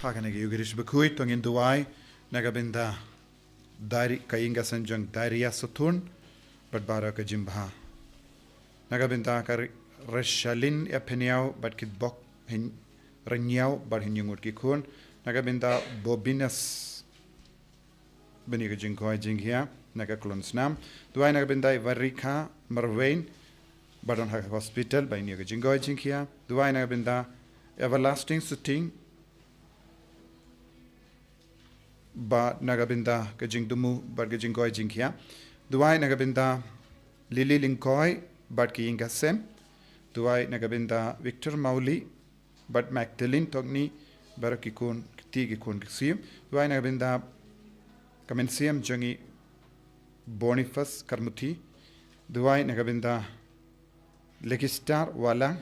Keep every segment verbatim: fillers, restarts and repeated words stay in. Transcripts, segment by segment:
Ha kane ka Eucharist bakhuid to ngin duwai na ka bynta Dari, ka ïing ka sem jong Daria Sathun bad baroh ka jingbha. Na ka bynta ka Ri-, Reshalin Epeniaw bad ki bok Rynïaw bad hynñiew ngut ki khun. Na ka bynta Bobinas ban ïa ka jingkoit jingkhia na ka Klon Snam. Duwai na ka bynta Varika Marwein ba don ha ka hospital ban ïa ka jingkoit jingkhia. Duwai na ka bynta Everlasting Suting ba na ka bynta ka jingdumu bad ka jingkoit jingkhia. Duwai na ka bynta Lily Lyngkoi bad ki ïing ka sem. Duwai na ka bynta Victor Mauli bad Magdalene Tongni, baroh ki khun kti ki khun ki ksiew. Duwai na ka bynta ka mynsiem jong i Boniface Karmuthi. Duwai na ka bynta Legistar Walang,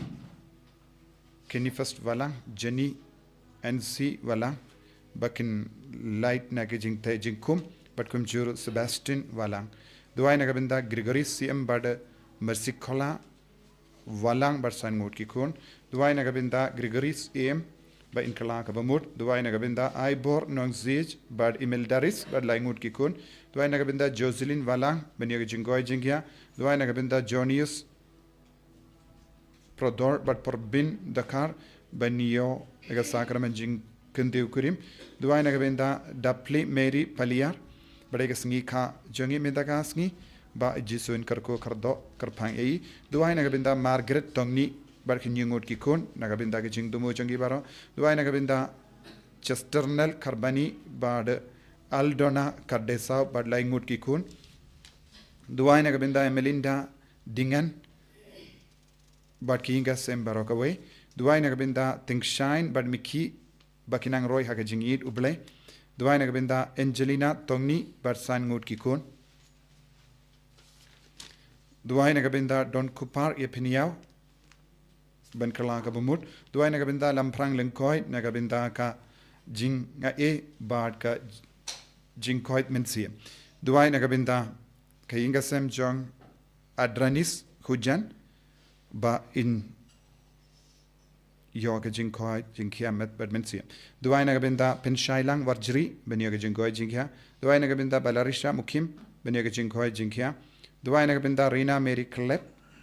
Kenifest Walang, Jenny N C Walang, ba kin lait na ka jingtei jingkhum bad kumjuh Sebastian Walang. Duwai na ka bynta Gregory C M bad Mercy Kola Walang bad san ngut ki khun. Duwai na ka bynta Gregory C M ba in kylla ka bamut. Duwai na ka bynta Aibor Nongzij bad Imeldaris bad lai ngut ki khun. Duwai na ka bynta Jocelyn Walang ban ïa ka jingkoit jingkhia. Duwai na ka bynta Jonius Prodor bad Porbin Dakar ban ïoh ïa ka sakramen jingkyntiew kurim. Duwai na ka bynta Dapli Mary Paliar, ba dei ka sngi kha jong i mynta ka sngi, ba Jisu in kyrkhu kyrdoh kyrpang ïa i. Duwai na ka bynta Margaret Tongni bad ki hynñiew ngut ki khun, na ka bynta ka jingdumu jong ki baroh. Duwai na ka bynta Chesternel Karbani bad Aldona Kardesaw bad lai ngut ki khun. Duwai na ka bynta Emelinda Dingan bad ki ïing ka sem baroh kawei. Duwai na ka bynta Tingshain bad Miki ba ki nang roi ha ka jingïeit U Blei. Duwai na ka bynta Angelina Tongni bad san ngut ki khun. Duwai na ka bynta Don Kupar Ïaphyniaw ban kylla ka bamut. Duwai na ka bynta Lamphrang Lyngkoi na ka bynta ka jingaiei bad ka jingkoit mynsiem. Duwai na ka bynta ka ïing ka sem jong Adranis Hujan ba in ïoh ka jingkoit jingkhia met bad mynsiem. Duwai na ka bynta Pynshailang Warjri ban ïoh ka jingkoit jingkhia. Duwai na ka bynta Balarisha Mukim ban ïoh ka jingkoit jingkhia. Duwai na ka bynta Rina Mary Klep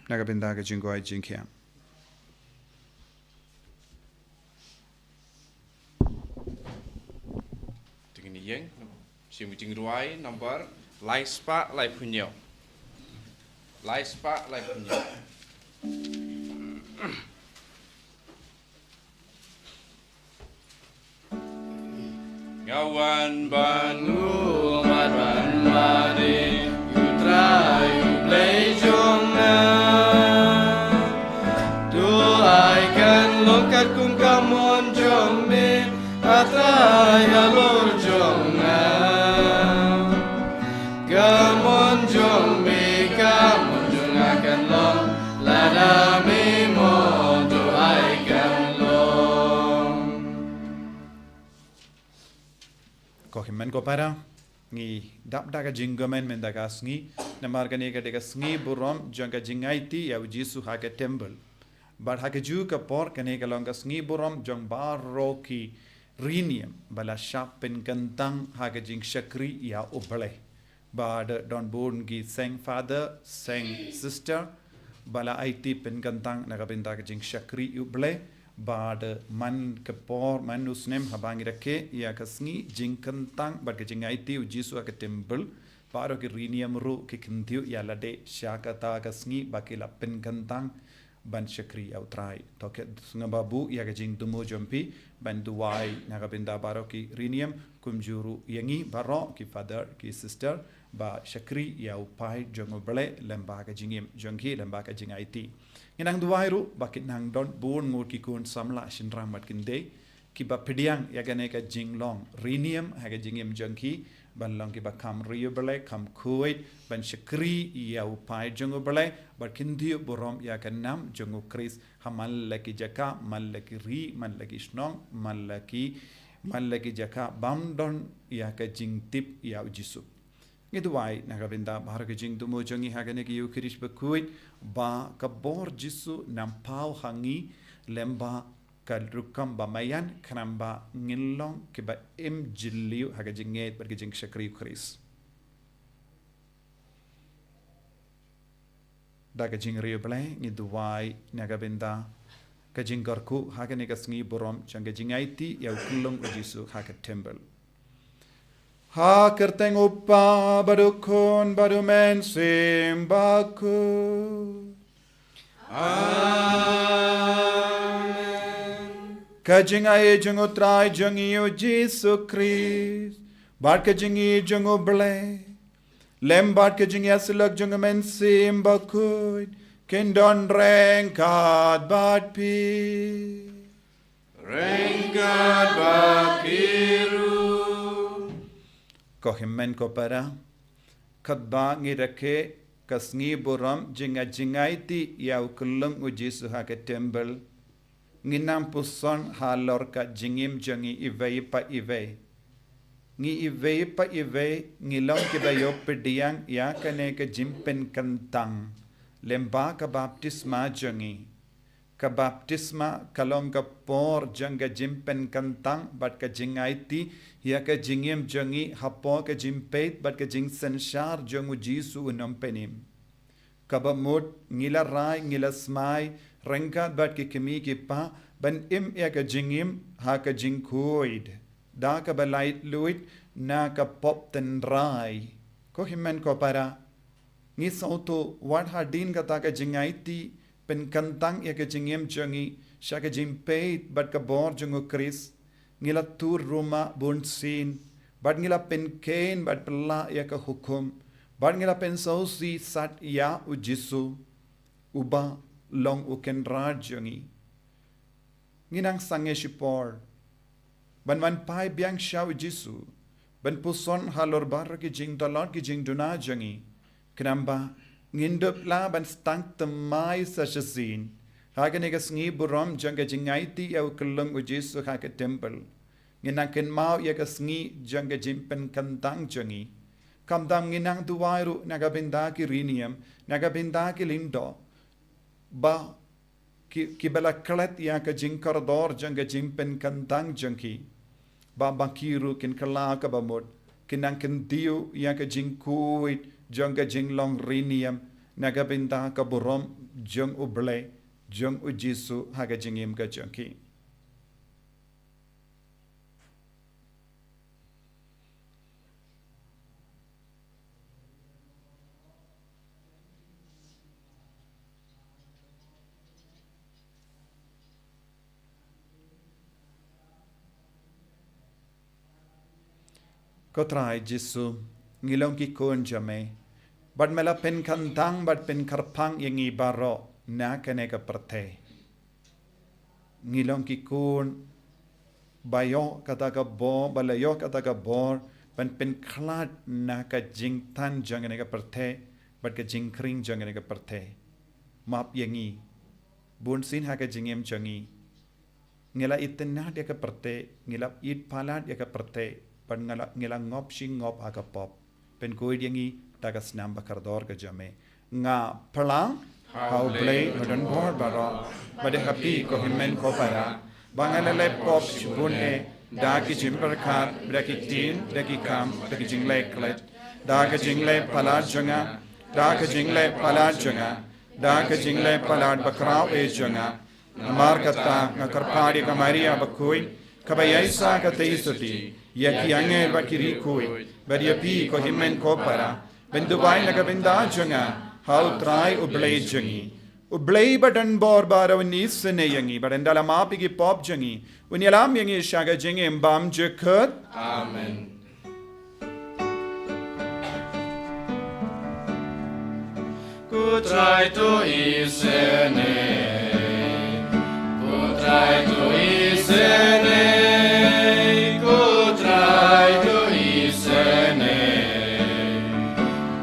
na ka bynta ka jingkoit jingkhia. Te ngin ïeng sha ka jingduwai number lai spah laiphew hynñiew. Lai spah laiphew hynñiew. Nga wan ban ïoh mad ban mad ïa u Trai U Blei jong nga. To ai kan long katkum ka mon jong me, A Trai halor jong nga. Ka mon jong me, ka mon jong nga kan long, lada me mon, to ai kan long. Ko hynmen ko para, ngi dap da ka jingkmen mynta ka sngi, namar kane ka dei ka sngi burom jong ka jingaiti ïa u Jisu ha ka temple. Bad ha kajuh ka por kane ka long ka sngi burom jong baroh ki riewniam ba la shah pynkyntang ha ka jingshakri ïa U Blei. Bad don bun ki seng father, seng sister ba la aiti pynkyntang na ka bynta ka jingshakri ïa U Blei. Bad man ka por, man u snem haba ngi rakhe ïa ka sngi jingkyntang bad ka jingaiti u Jisu ha ka temple, baroh ki riewniam ruh ki kyntiew ïa lade sha kata ka sngi ba ki la pynkyntang ban shakri ïa U Trai. To kit sngewbha buh ïa ka jingdumu jong phi ban duwai na ka bynta baroh ki riewniam, kumjuh ruh ïa ngi baroh ki father ki sister ba shakri ïa u paid jong U Blei lyngba ka jingim jong ki, lyngba ka jingaiti. Ngi nang duwai ruh ba ki nang don bun ngut ki khun samla shynrang bad khyndai kiba pdiang ïa kane ka jinglong riewniam ha ka jingim jong ki, ban long kiba kham riewblei, kham khuid ban shakri ïa u paid jong U Blei, bad kyntiew burom ïa ka nam jong U Khrist ha man la ki jaka, man la ki ri, man la ki shnong, man la ki, man la ki jaka bym don ïa ka jingtip ïa u Jisu. Ngi duwai na ka bynta baroh ka jingdumu jong ngi ha kane ka Eucharist bakhuid, ba ka bor Jisu nang paw ha ngi lyngba ka rukom ba maïan, khnang ba ngin long kiba im jylliew ha ka jingngeit bad ka jingshakri U Khrist. Da ka jingriewblei ngi duwai na ka bynta ka jingkyrkhu ha kane ka sngi burom jong ka jingaiti ïa u khyllung U Jisu ha ka templ. Ha ka kyrteng U Kpa bad U Khun bad U Mynsiem Bakhuid. Amen. Ka jingaiei jong U Trai jong ngi U Jisu Khrist bad ka jingïeit jong U Blei lem bad ka jingïasyllok jong U Mynsiem Bakhuid kin don ryngkat bad phi. Ryngkat bad phi ruh. Ko hynmen ko para, katba ngi rakhe ka sngi burom jong ka jingaiti ïa u khyllung U Jisu ha ka templ, ngi nang puson halor ka jingim jong ngi iwei pa iwei. Ngi iwei pa iwei ngi long kiba ïoh pdiang ïa kane ka jingpynkyntang lem bad ka baptisma jong ngi. Ka baptisma ka long ka por jong ka jingpynkyntang bad ka jingaiti ïa ka jingim jong ngi hapoh ka jingpeit bad ka jingsynshar jong U Jisu U Nongpynim. Kaba mut ngi la rai, ngi la smai ryngkat bad ki kmie ki kpa ban im ïa ka jingim ha ka jingkhuid da kaba laitluid na ka pop tynrai. Ko hynmen ko para, ngi sngewthuh wat hadien kata ka jingaiti pynkyntang ïa ka jingim jong ngi sha ka jingpeit bad ka bor jong U Khrist, ngi la tur rumah bunsien bad ngi la pynkheiñ bad pynlah ïa ka hukum bad ngi la pynsngewsih sat ïa U Jisu uba long U Kynrad jong ngi. Ngi nang sangeh shipor ban wan phai biang sha U Jisu ban puson halor baroh ki jingtlot ki jingduna jong ngi, khnang ba ngin dup lah ban sdang thymmai sa shisien ha kane ka sngi burom jong ka jingaiti ïa u khyllung U Jisu ha ka templ. Ngin nang kynmaw ïa ka sngi jong ka jingpynkyntang jong ngi. Khamtam ngin nang duwai ruh na ka bynta ki riewniam, na ka bynta ki lyngdoh ba ki, kiba la klet ïa ka jingkordor jong ka jingpynkyntang jong ki, ba ma ki ruh kin kylla kaba mut, kin nang kyntiew ïa ka jingkhuid jong ka jinglong riewniam na ka bynta ka burom jong U Blei, jong U Jisu ha ka jingim ka jong ki. Ko Trai Jisu, ngi long ki khun jong me, bad me la pynkyntang bad pynkyrpang ïa ngi baroh na kane ka pyrthei. Ngi long ki khun ba ïoh kata ka bor, ba la ïoh kata ka bor ban pynkhlad na ka jingtan jong kane ka pyrthei bad ka jingkhring jong kane ka pyrthei. Map ïa ngi bunsien ha ka jingim jong ngi. Ngi la itynnad ïa ka pyrthei, ngi la itpalat ïa ka pyrthei, bad ngi la, ngi la ngop shi ngop ha ka pop. Pynkhuid ïa ngi da ka snam ba kordor ka jong me. Nga phlang ha U Blei badonbor baroh, bad ha phi ko hynmen ko para, ba nga la leh pop shibun eh, da ki jingpyrkhat, da ki ktien, da ki kam, da ki jingleh klet, da ka jingleh palat jong nga, da ka jingleh palat jong nga, da ka jingleh palat bakhraw eh jong nga. Namar kata nga kyrpad ïa ka Maria bakhuid, kaba ïaishah ka tei sotti, ïa ki angel bad ki riewkhuid, bad ïa phi ko hynmen ko para, ban duwai na ka bynta jong nga ha U Trai U Blei jong ngi. U Blei badonbor baroh un isynei ïa ngi, bad un da la map ïa ki pop jong ngi, un ïalam ïa ngi sha ka jingim bymjukut. Amen. Ko Trai to isynei, ko Trai to isynei, ko Trai to isynei,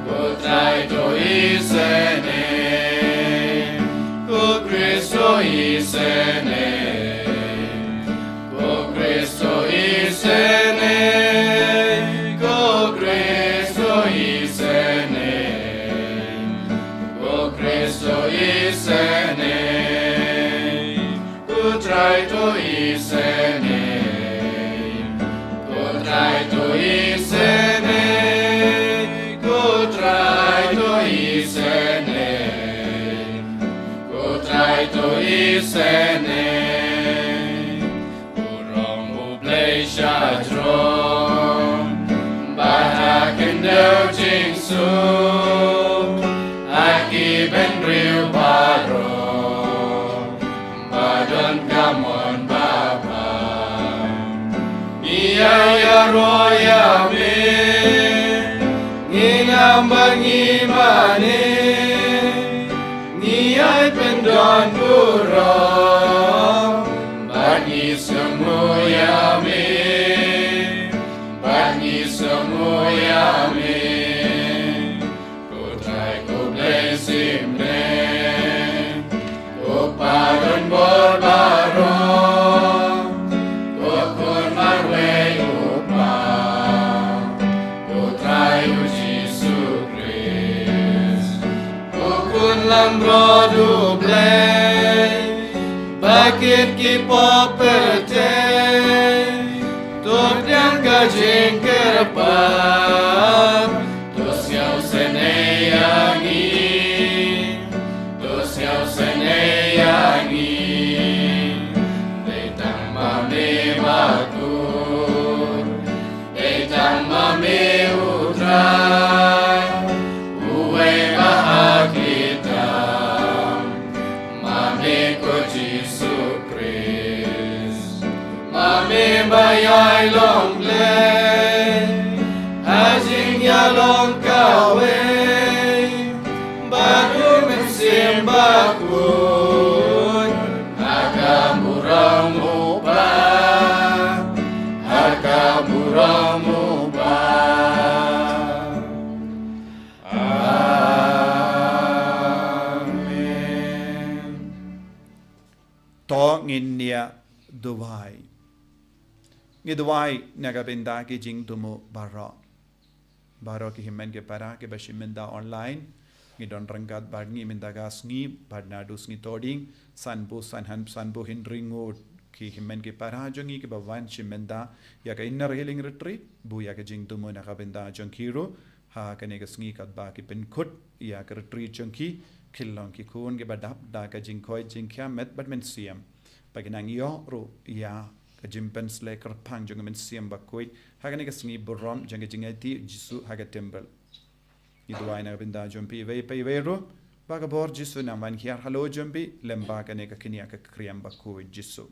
ko Trai to isynei, ko Khrist to isynei. Ko Khrist to isynei, ko Khrist to isynei, ko Khrist to isynei, ko Trai to Sha jrong bad ha khyndew jingsuk, ha ki bynriew baroh ba don ka mon babha. Ngi ïa ïaroh ïa me, ngi ngam bad ngi mane, ngi ïai pyndon burom bad ngi sngewnguh ïa me, bad ngi sngewnguh ïa me. Ko Trai ko Blei Symbeh, ko Pa don bor baroh, ko Khun marwei u Kpa, ko Trai u Jisu Khrist, ko Khun langbrot u Blei, ba kit ki pop pyrthei, to pdiang ka jingkyrpad, to sngewsynei ïa ngi, to sngewsynei ïa ngi. Dei tang ma me ba kut, dei tang ma me u Trai, uwei ba ha khlieh tam, ma me ko Jisu Khrist, ma me ba ïai long Blei ha jingïalong kawei bad u Mynsiem Bakhuid, ha ka burom u Kpa, ha ka burom u Kpa. Amen. To ngin ïa duwai. Ngi duwai na ka bynta ki jingthmu baroh. Baroh ki hynmen ki para kiba shim bynta online, ngi don ryngkat bad ngi mynta ka sngi, bad naduh sngi Thohdieng, sanphew, san, sanphew hynriew ngut ki hynmen ki para jong ngi kiba wan shim bynta ïa ka Inner Healing Retreat, buh ïa ka jingthmu na ka bynta jong ki ruh, ha kane ka sngi katba ki pynkut ïa ka retreat jong ki, kin long ki khun kiba dap da ka jingkoit jingkhiah met bad mynsiem, ba kin nang ïoh ruh ïa ka jingpynsleh kyrpang jong ka Mynsiem Bakhuid ha kane ka sngi burom jong ka jingïaid Jisu ha ka temple. Ngi duwai na ka bynta jong phi iwei pa iwei ruh, ba ka bor Jisu nang wan hiar halor jong phi lem bad kane ka kynja ka Khriam Bakhuid Jisu.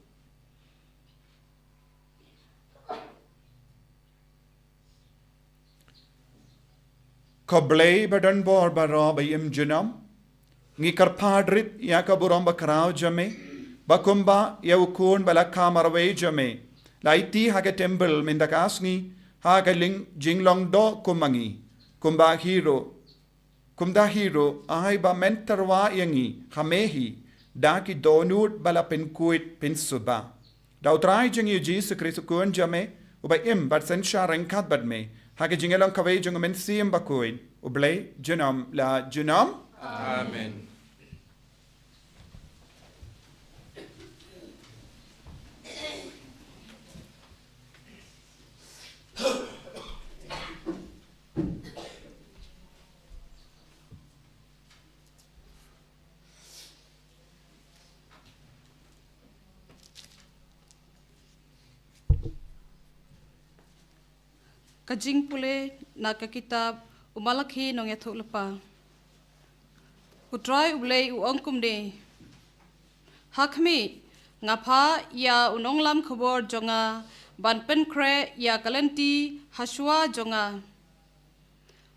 Ko Blei ba don bor baroh ba im junom, ngi kyrpad rit ïa ka burom bakhraw jong me, ba kumba ïa u Khun ba la kha marwei jong me la aiti ha ka temple mynta ka sngi, ha ka ling jinglong doh kum ma ngi, kumba hi ruh, kumta hi ruh, ai ba men tyrwa ïa ngi ha me hi da ki dohnud ba la pynkhuid pynsuba. Da u Trai jong ngi u Jisu Khrist u Khun jong me, uba im bad synshar ryngkat bad me ha ka jingïalong kawei jong u Mynsiem Bakhuid, U Blei junom la junom. Amen. Ka jingpule na ka kitab u Malakhi nongïathuhlypa. U Trai U Blei u ong kumne: Ha khmih, nga phah ïa u nonglam khubor jong nga ban pynkhreh ïa ka lynti ha shuwa jong nga.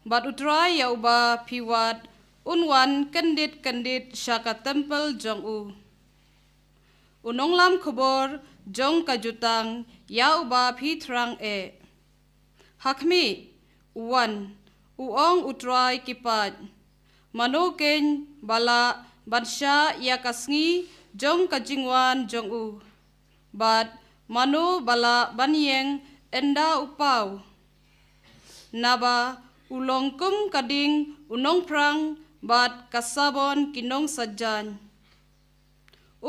Bad U Trai ïa uba phi wad un wan kyndit kyndit sha ka temple jong u, u nonglam khubor jong ka jutang ïa uba phi thrang eh. Ha khmih, u wan, u ong U Trai ki paid. Mano keiñ ba lah ban shah ïa ka sngi jong ka jingwan jong u? Bad mano ba lah ban ïeng ynda u paw? Naba u long kum ka ding u nongphrang bad ka sabon ki nongsaiñ.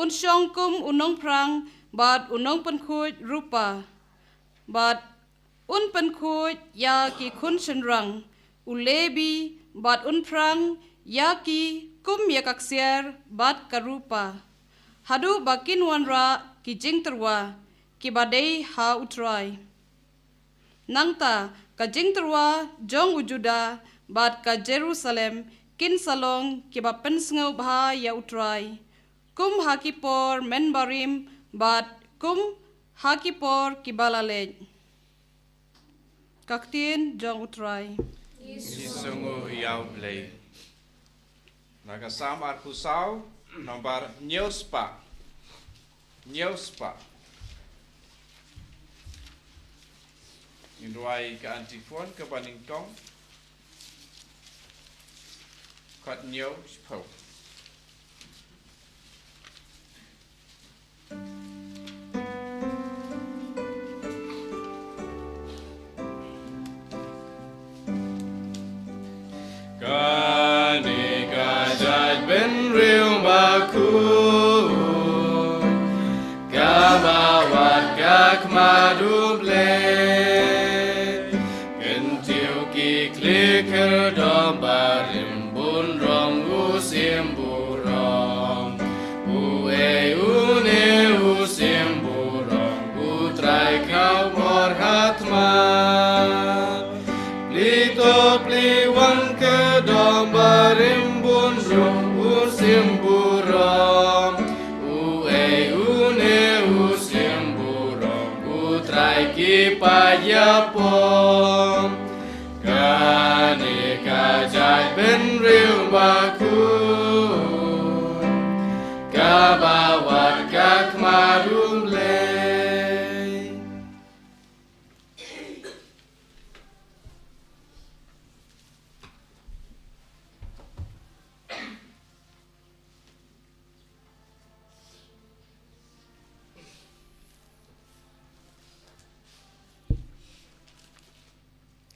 Un shong kum u nongphrang bad u nongpynkhuid rupa, bad un pynkhuid ïa ki khun shynrang u Lebi, bad un phrang ïa ki kum ïa ka ksiar bad ka rupa, haduh ba kin wanrah ki jingtyrwa kiba dei ha U Trai. Nangta ka jingtyrwa jong u Judah bad ka Jerusalem kin sa long kiba pynsngewbha ïa U Trai, kum ha ki por mynbarim bad kum ha ki por kiba la leit. Ka ktien jong U Trai. Ngi sngewnguh ïa U Blei. Na ka Salm arphew saw, nombar hynñiew spah. Hynñiew spah. Ngin rwai ka antiphon kaba nyngkong. Khathynñiew shiphew. Kane ka jaitbynriew bakhuid, kaba wad ka khmat U Blei. Kyntiew ki khlieh khyrdop barim bun rong u shynburom. Uei une u shynburom, U Trai khawbor ha thma. Plie to plie wan khyrdop barim bun rong u shynburom. Uei une u shynburom, U Trai ki pait ïa pom. Kane ka jaitbynriew bakhuid, kaba wad ka khmat U Blei.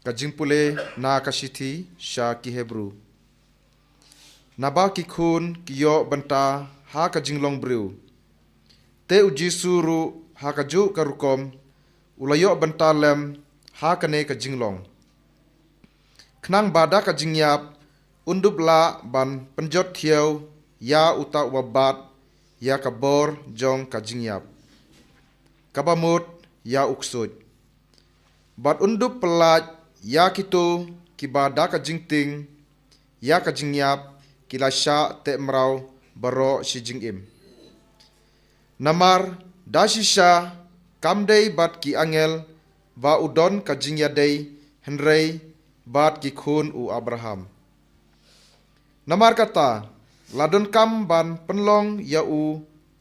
Ka jingpule na ka shithi sha ki Hebru. Naba ki khun ki ïoh bynta ha ka jinglong briew. Te U Jisu ruh ha kajuh ka rukom u la ïoh bynta lem ha kane ka jinglong, khnang ba da ka jingïap un dup lah ban pynjot thiaw ïa uta uba bat ïa ka bor jong ka jingïap, kaba mut ïa u ksuid. Bad un dup pyllait ïa kito kiba da ka jingtieng ïa ka jingïap ki la shah teh mraw baroh shi jingim. Namar da shisha kam dei bad ki angel ba u don ka jingïadei, hynrei bad ki khun u Abraham. Namar kata, la donkam ban pynlong ïa u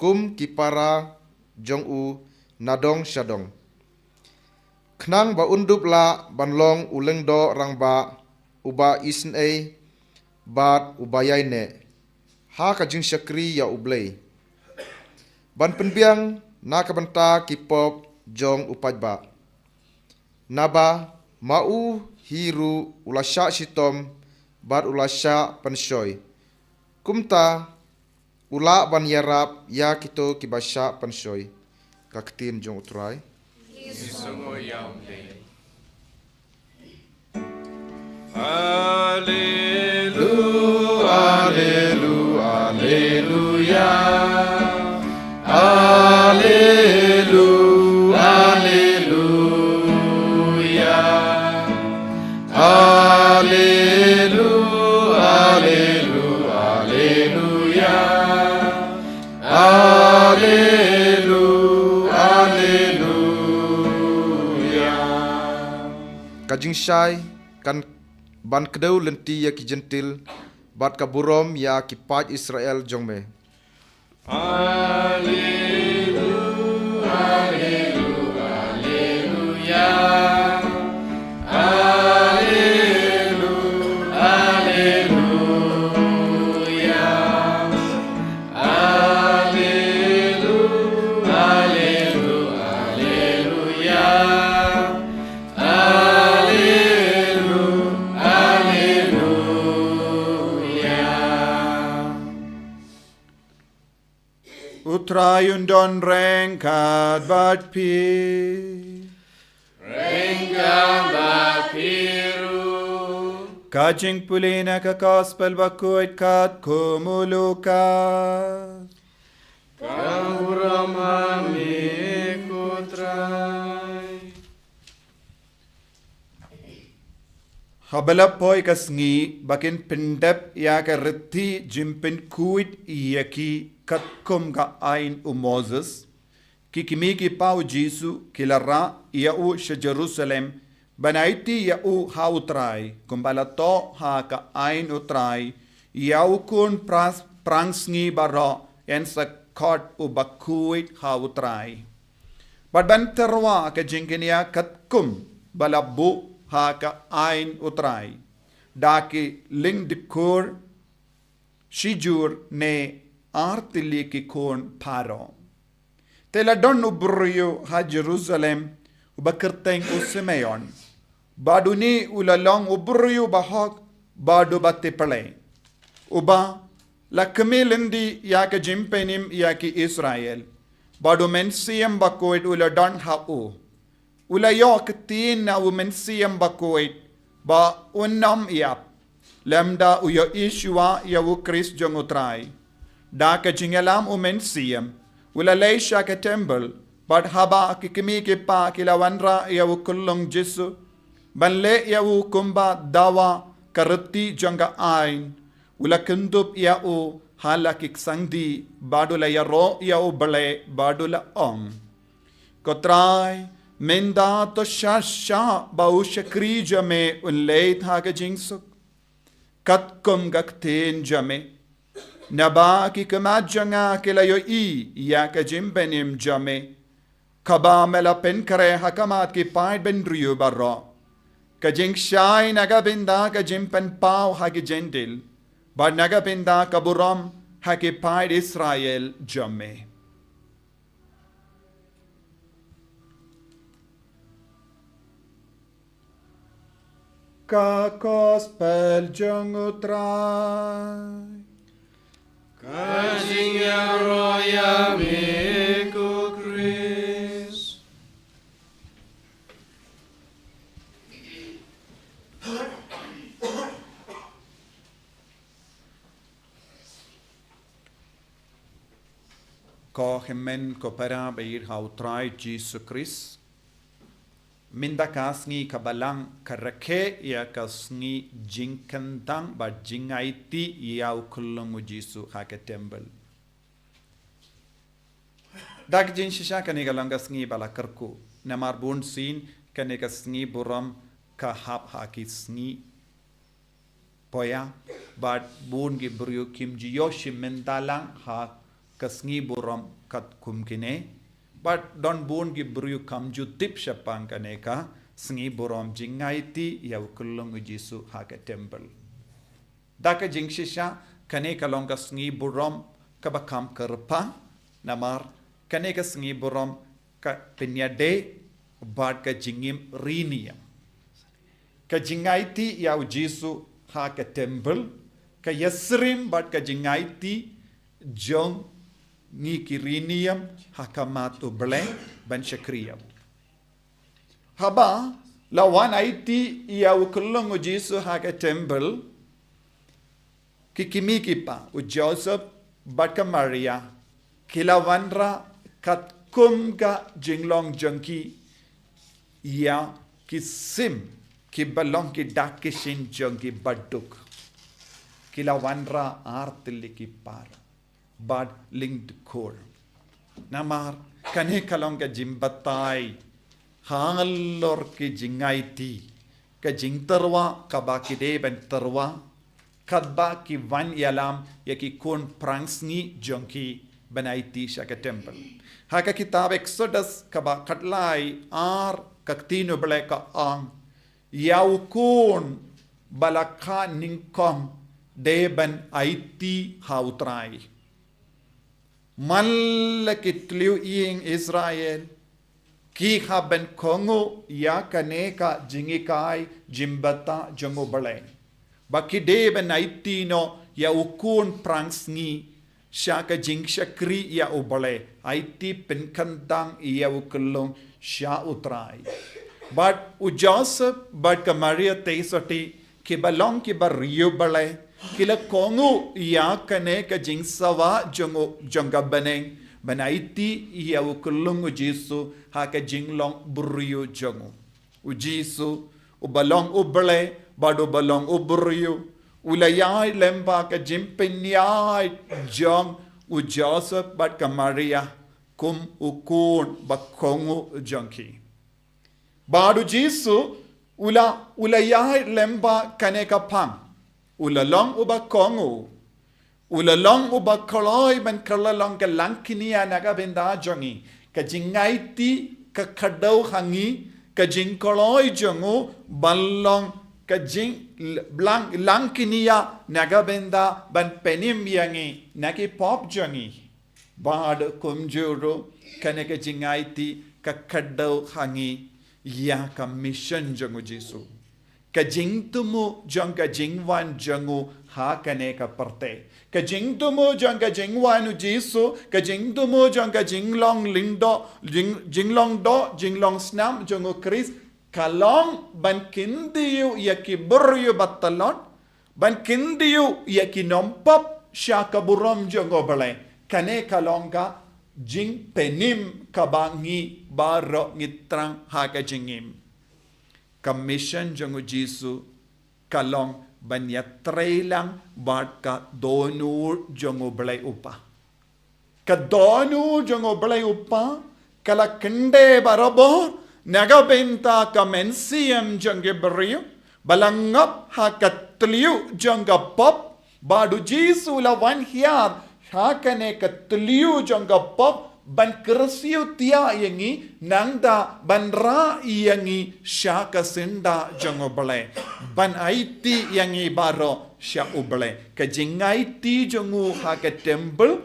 kum ki para jong u nadong shadong, khnang ba un dup lah ban long u lyngdoh rangbah, uba isynei bad uba ïaineh ha ka jingshakri ïa U Blei, ban pynbiang na ka bynta ki pop jong u paidbah. Naba ma u hi ruh u la shah shitom bad u la shah pynshoi, kumta u lah ban ïarap ïa kito kiba shah pynshoi. Ka ktien jong U Trai. Ngi sngewnguh ïa U Blei. Alelu, alelu, aleluya. Alelu, aleluya. Alelu, alelu, aleluya. Alelu, aleluya. Ka jingshai kan ban kdew lynti ïa ki Jentil, bad ka burom ïa ki paid Israel jong me. Alelu, alelu, aleluya. Alelu, aleluya. Alelu, alelu, aleluya. Alelu, aleluya. U Trai un don ryngkat bad phi. Ryngkat bad phi ruh. Ka jingpule na ka Gospel bakhuid katkum u Lukas. Ka burom ha me ko Trai. Haba la poi ka sngi ba kin pyndep ïa ka riti jingpynkhuid ïa ki katkum ka aiñ u Moses, ki kmie ki kpa u Jisu ki la rah ïa u sha Jerusalem ban aiti ïa u ha u Trai, kumba la thoh ha ka aiñ u Trai, ïa u khun pras- prang sngi baroh yn sa khot u bakhuid ha u Trai. Bad ban tyrwa ka jingkñia katkum ba la buh ha ka aiñ u Trai, da ki lyngdkhur shijur ne ar tylli ki khun baroh. Te la don u briew ha Jerusalem uba kyrteng u Simeon. Bad une u la long u briew bahok bad uba tipale, uba la kmie lynti ïa ka jingpynim ïa ki Israel. Bad u Mynsiem Bakhuid u la don ha u. U la ïoh ktien na u Mynsiem Bakhuid ba un ym ïap lymda u ïohi shuwa ïa u Khrist jong u Trai. Da ka jingïalam u Mynsiem u la leit sha ka templ, bad haba ki kmie ki kpa ki la wanrah ïa u khyllung Jisu ban leh ïa u kumba dawa ka riti jong ka aiñ, u la kyndup ïa u ha la ki ksangdie bad u la ïaroh ïa U Blei bad u la ong, Ko Trai, mynta to shah shah ba u shakri jong me un leit ha ka jingsuk, katkum ka ktien jong me. Naba ki khmat jong nga ki la ïohi ïa ka jingpynim jong me, kaba me la pynkhreh ha khmat ki paid bynriew baroh, ka jingshai na ka bynta ka jingpynpaw ha ki Jentil, bad na ka bynta ka burom ha ki paid Israel jong me. Ka Gospel jong u Trai. Ka jingïaroh ïa me, ko Khrist. Ko hynmen ko para ba ïeit ha u Trai Jisu Khrist. Mynta ka sngi ka Balang ka rakhe ïa ka sngi jingkyntang bad jingaiti ïa u khyllung u Jisu ha ka templ. Da ka jingshisha kane ka long ka sngi ba la kyrkhu. Namar bunsien kane ka sngi burom ka hap ha ki sngi poya, bad bun ki briew kim ju ïoh shim bynta lang ha ka sngi burom katkum kine. Bad don bun ki briew kam ju tip shaphang kane ka sngi burom jingaiti ïa u khyllung u Jisu ha ka templ. Da ka jingshisha kane ka long ka sngi burom kaba kham kyrpang, namar kane ka sngi burom ka pynïadei bad ka jingim riewniam. Ka jingaiti ïa u Jisu ha ka templ, ka ïasyriem bad ka jingaiti jong ngi ki riewniam ha khmat u Blei ban shakri ïa u. Haba la wan aiti ïa u khyllung u Jisu ha ka templ, ki kmie ki kpa, u Joseph bad ka Maria, ki la wanrah katkum ka jinglong jong ki ïa ki sim kiba long ki dak ki shin jong ki baduk. Ki la wanrah ar tylli ki para bad lyngdkhur. Namar kane ka long ka jingbatai halor ki jingaiti, ka jingtyrwa kaba ki dei ban tyrwa katba ki wan ïalam ïa ki khun prang sngi jong ki ban aiti sha ka templ. Ha ka kitab Exodus kaba khatlai ar, ka ktien u Blei ka ong, ïa u khun ba la kha nyngkong dei ban aiti ha u Trai. Man la ki tliw ïing Israel ki hap ban kohnguh ïa kane ka jinghikai jingbatai jong u Blei, ba ki dei ban aiti noh ïa u khun prang sngi sha ka jingshakri ïa u Blei, aiti pynkyntang ïa u khyllung sha u Trai. Bad u Joseph bad ka Maria te sotti, kiba long kiba riewblei, ki la kohnguh ïa kane ka jingsawa jong u, jong ka bneng, ban aiti ïa u khyllung u Jisu ha ka jinglong briew jong u. U Jisu, uba long u Blei, bad uba long u briew, u la ïaid lyngba ka jingpynïaid jong u Joseph bad ka Maria, kum u khun ba kohnguh jong ki. Bad u Jisu, u la, u la ïaid lyngba kane ka phang. U la long uba kohnguh. U la long uba kloi ban kylla long ka langknia na ka bynta jong ngi. Ka jingaiti ka kdew ha ngi, ka jingkloi jong u ban long ka jing lang, langknia na ka bynta ban pynim ïa ngi na ki pop jong ngi. Bad kumjuh ruh kane ka jingaiti ka kdew ha ngi ïa ka mission jong u Jisu. Ka jingthmu jong ka jingwan jong u ha kane ka pyrthei. Ka jingthmu jong ka jingwan u Jisu, ka jingthmu jong ka jinglong lyngdoh, jing, jinglong doh, jinglong snam jong u Khrist, ka long ban kyntiew ïa ki briew ba tlot, ban kyntiew ïa ki nongpop sha ka burom jong u Blei. Kane ka long ka jingpynim kaba ngi baroh ngi thrang ha ka jingim. Ka mission jong u Jisu ka long ban ïatreilang bad ka dohnud jong u Blei u Kpa. Ka dohnud jong u Blei u Kpa ka la kyndit barabor na ka bynta ka mynsiem jong ki briew ba la ngop ha ka thliew jong ka pop. Bad u Jisu u la wan hiar ha kane ka thliew jong ka pop ban kyrsiew thiah ïa ngi, nangta ban rah ïa ngi sha ka syndah jong u Blei, ban aiti ïa ngi baroh sha u Blei. Ka jingaiti jong u ha ka temple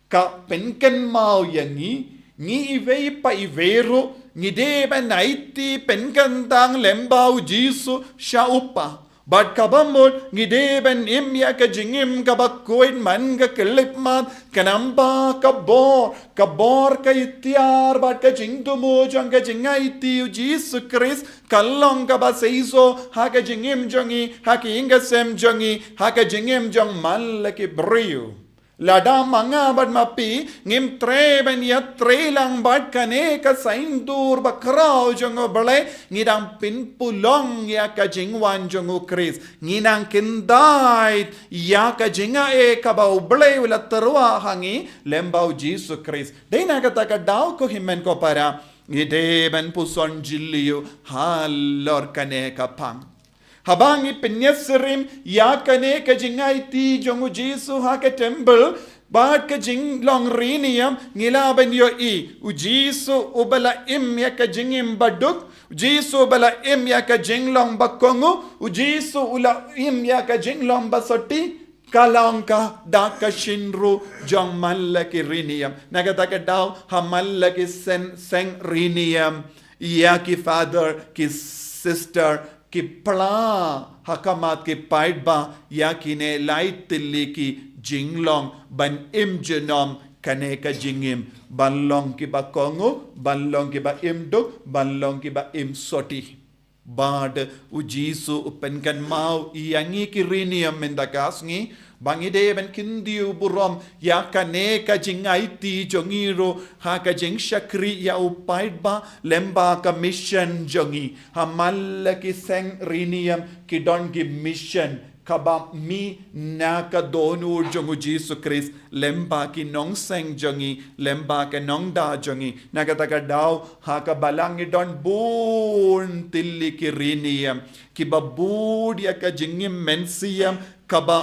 ka pynkynmaw ïa ngi, ngi iwei pa iwei ruh ngi dei ban aiti pynkyntang lyngba u Jisu sha u Kpa. Bad kaba mut ngi dei ban im ïa ka jingim kaba khuid man ka khyllipmat, khnang ba ka bor, ka bor ka iktiar bad ka jingthmu jong ka jingaiti u Jisu Khrist ka long kaba seisoh ha ka jingim jong ngi, ha ka ïing ka sem jong ngi, ha ka jingim jong man la ki briew. Lada ma nga bad ma phi ngim treh ban ïatreilang bad kane ka saiñdur bakhraw jong u Blei, ngi dang pynpulong ïa ka jingwan jong u Khrist. Ngi nang kyndait ïa ka jingai kaba u Blei u la tyrwa ha ngi lyngba u Jisu Khrist. Dei na kata ka daw ko hynmen ko para, ngi dei ban puson jylliew halor kane ka phang. Haba ngi pynïasyriem ïa kane ka jingaiti jong u Jisu ha ka temple bad ka jinglong riewniam, ngi lah ban ïohi u Jisu uba la im ïa ka jingim baduk, u Jisu uba la im ïa ka jinglong bakohnguh, u Jisu u la im ïa ka jinglong basotti, ka long ka da ka shynroo jong man la ki riewniam. Na kata ka daw ha man la ki seng, seng riewniam, ïa ki father, ki sister, ki phla ha khmat ki paidbah ïa kine lai tylli ki jinglong ban im junom kane ka jingim, ban long kiba kohnguh, ban long kiba im duk, ban long kiba im sotti. Bad u Jisu u pynkynmaw ïa ngi ki riewniam mynta ka sngi ba ngi dei ban kyntiew burom ïa kane ka jingaiti jong ngi ruh ha ka jingshakri ïa u paidbah lyngba ka mission jong ngi. Ha man la ki seng riewniam ki don ki mission kaba mih na ka dohnud jong u Jisu Khrist lyngba ki nongseng jong ngi, lyngba ka nongda jong ngi. Na kata ka daw ha ka balang ngi don bun tylli ki riewniam kiba bud ïa ka jingim mynsiem kaba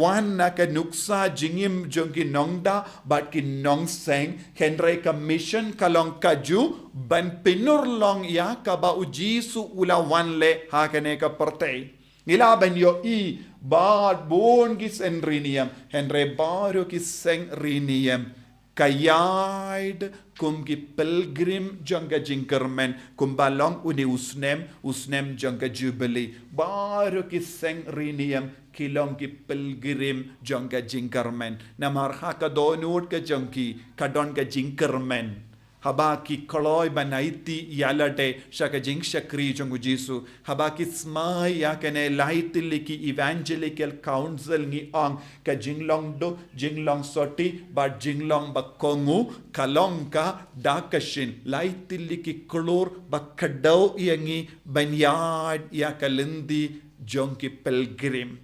wan na ka nuksa jingim jong ki nongda bad ki nongseng, hynrei ka mission ka long kajuh ban pynurlong ïa kaba u Jisu u la wan leh ha kane ka pyrthei. Ngi lah ban ïohi bad bun ki seng riewniam, hynrei baroh ki seng riewniam ka ïaid kum ki pilgrim jong ka jingkyrmen, kumba long une u snem, u snem jong ka Jubilee. Baroh ki seng riewniam ki long ki pilgrim jong ka jingkyrmen. Namar ha ka dohnud ka jong ki ka don ka jingkyrmen. Haba ki kloi ban aiti ïa lade sha ka jingshakri jong u Jisu, haba ki smai ïa kane lai tylli ki evangelical counsel, ngi ong ka jinglong duk, jinglong sotti bad jinglong bakohnguh ka long ka da ka shin. Lai tylli ki klur ba kdew ïa ngi ban ïaid ïa ka lynti jong ki pilgrim.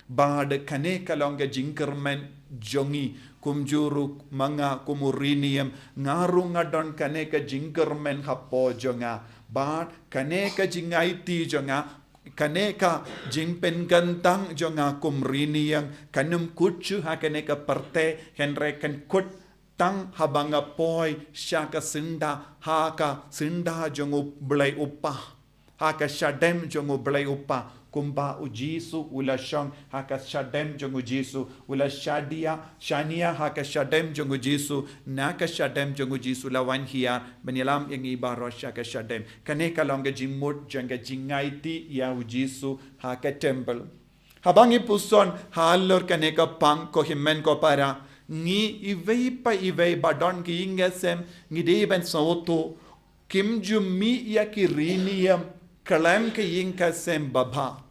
Bad kane ka long ka jingkyrmen jong ngi, kumjuh ruh ma nga kum u riewniam, nga ruh nga don kane ka jingkyrmen hapoh jong nga. Bad kane ka jingaiti jong nga, kane ka jingpynkyntang jong nga kum riewniam, kan ym kut shuh ha kane ka pyrthei, hynrei kan kut tang haba nga poi sha ka syndah, ha ka syndah jong u Blei u Kpa, ha ka shadem jong u Blei u Kpa, kumba u Jisu u la shong ha ka shadem jong u Jisu, u la shadia, shaniah ha ka shadem jong u Jisu, na ka shadem jong u Jisu la wan hiar ban ïalam ïa ngi baroh sha ka shadem. Kane ka long ka jingmut jong ka jingaiti ïa u Jisu ha ka temple. Haba ngi puson halor kane ka pang, ko hynmen ko para, ngi iwei pa iwei ba don ki ïing ki sem, ngi dei ban sngewthuh, kim ju mih ïa ki riewniam khlem ka ïing ka sem babha.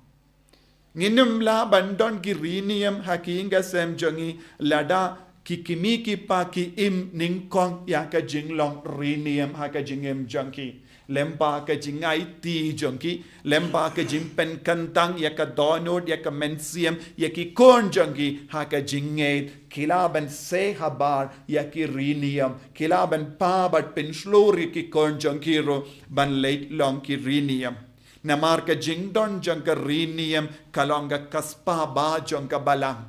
Ngin ym lah ban don ki riewniam ha ki ïing ka sem jong ngi lada ki kmie ki kpa kim im nyngkong ïa ka jinglong riewniam ha ka jingim jong ki. Lyngba ka jingaiti jong ki, lyngba ka jingpynkyntang ïa ka dohnud, ïa ka mynsiem, ïa ki khun jong ki ha ka jingngeit, ki lah ban shai habar ïa ki riewniam, ki lah ban phah bad pynshlur ïa ki khun jong ki ruh ban leit long ki riewniam. Namar ka jingdon jong ka riewniam ka long ka spah bha jong ka balang.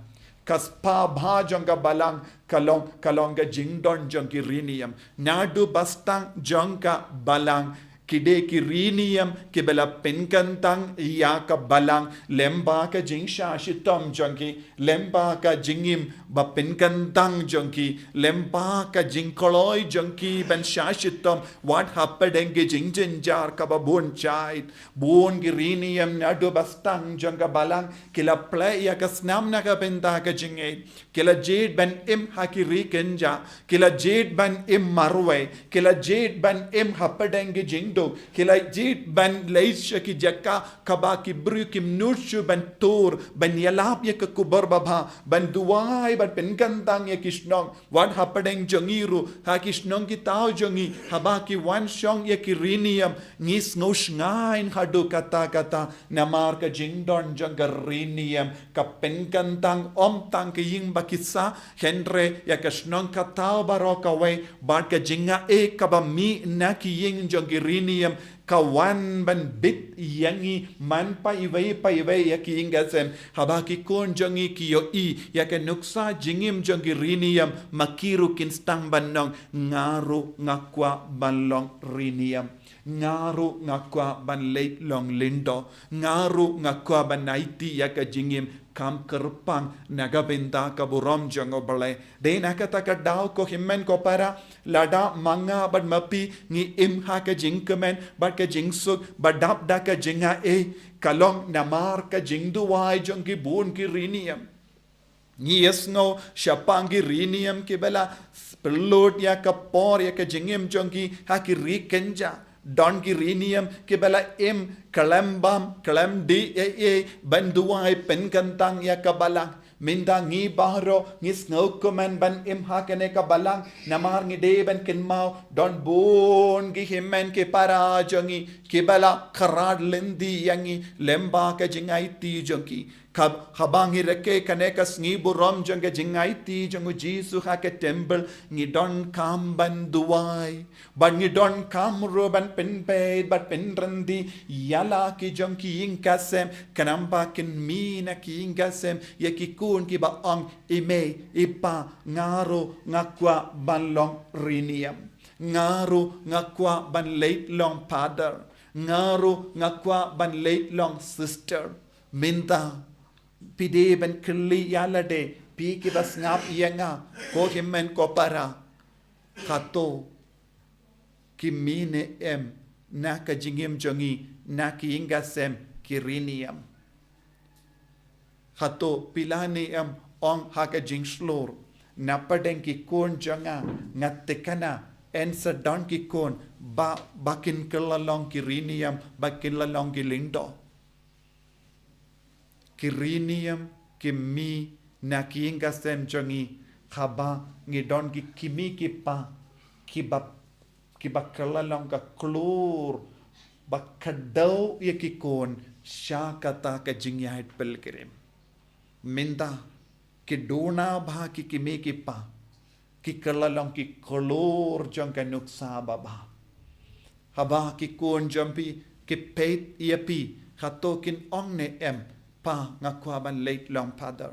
Ka spah bha jong ka balang ka long, ka long ka jingdon jong ki riewniam. Naduh ba sdang jong ka balang, ki dei ki riewniam kiba la pynkyntang ïa ka balang lyngba ka jingshah shitom jong ki, lyngba ka jingim ba pynkyntang jong ki, lyngba ka jingkloi jong ki ban shah shitom wat hapdeng ki jingjynjar kaba bun jait. Bun ki riewniam naduh ba sdang jong ka balang ki la plie ïa ka snam na ka bynta ka jingngeit. Ki la jied ban im ha ki ri kynjah, ki la jied ban im marwei, ki la jied ban im hapdeng ki jingduk, ki la jied ban leit sha ki jaka kaba ki briew kim nud shuh ban tur, ban ïalap ïa ka khubor babha, ban duwai, ban pynkyntang ïa ki shnong. Wat hapdeng jong ngi ruh, ha ki shnong ki thaw jong ngi, haba ki wan shong ïa ki riewniam, ngi sngew shngaiñ haduh katta katta, namar ka jingdon jong ka riewniam ka pynkyntang ym tang ka ïing ba ki sah, hynrei ïa ka shnong ka thaw baroh kawei, bad ka jingai kaba mih na ki ïing jong ki riewniam, ka wan ban bit ïa ngi man pa iwei pa iwei ïa ki ïing ki sem. Haba ki khun jong ngi ki ïohi ïa ka nuksa jingim jong ki riewniam, ma ki ruh kin sdang ban ong, nga ruh nga kwah ban long riewniam. Nga ruh nga kwah ban leit long lyngdoh. Nga ruh nga kwah ban aiti ïa ka jingim kam kyrpang na ka bynta ka burom jong U Blei. Dei na kata ka daw, ko hynmen ko para, lada ma nga bad ma phi ngi im ha ka jingkmen bad ka jingsuk, ba dap da ka jingai, ka long namar ka jingduwai jong ki bun ki riewniam. Ngi ïohsngew shaphang ki riewniam kiba la pynlut ïa ka por ïa ka jingim jong ki ha ki ri kynjah. Don ki riewniam kiba la im khlem bam khlem dih ei ei ban duwai pynkyntang ïa ka balang. Mynta ngi baroh ngi sngewkmen ban im ha kane ka balang, namar ngi dei ban kynmaw don bun ki hynmen ki para jong ngi kiba la kyrpad lynti ïa ngi lyngba ka jingaiti jong ki. Ka, haba ngi rakhe kane ka sngi burom jong ka jingaiti jong U Jisu ha ka temple, ngi donkam ban duwai. Bad ngi donkam ruh ban pynbeit bad pynryntih ïa la ki jong ki ïing ki sem, khnang ba kin mih na ki ïing ki sem ïa ki khun kiba ong, i mei, i pa, nga ruh nga kwah ban long riewniam. Nga ruh nga kwah ban leit long father. Nga ruh nga kwah ban leit long sister. Mynta phi dei ban kylli ïa lade, phi kiba sngap ïa nga, ko hynmen ko para. Hato ki mih ne em na ka jingim jong ngi na ki ïing ki sem ki riewniam? Hato phi lah ne em ong ha ka jingshlur, na pdeng ki khun jong nga, nga thikna, yn sa don ki khun ba, ba kin kylla long ki riewniam, ba kin kylla long ki lyngdoh? Ki riewniam ki mih na ki ïing ki sem jong ngi haba ngi don ki kmie ki kpa kiba, kiba kylla long ka khlur ba kdew ïa ki khun sha kata ka jingïaid pilgrim. Mynta ki duna bha ki kmie ki kpa ki kylla long ki khlur jong ka nuksa babha. Haba ki khun jong phi ki peit ïa phi, hato kin ong ne em, "Pa, nga kwah ban leit long Father"?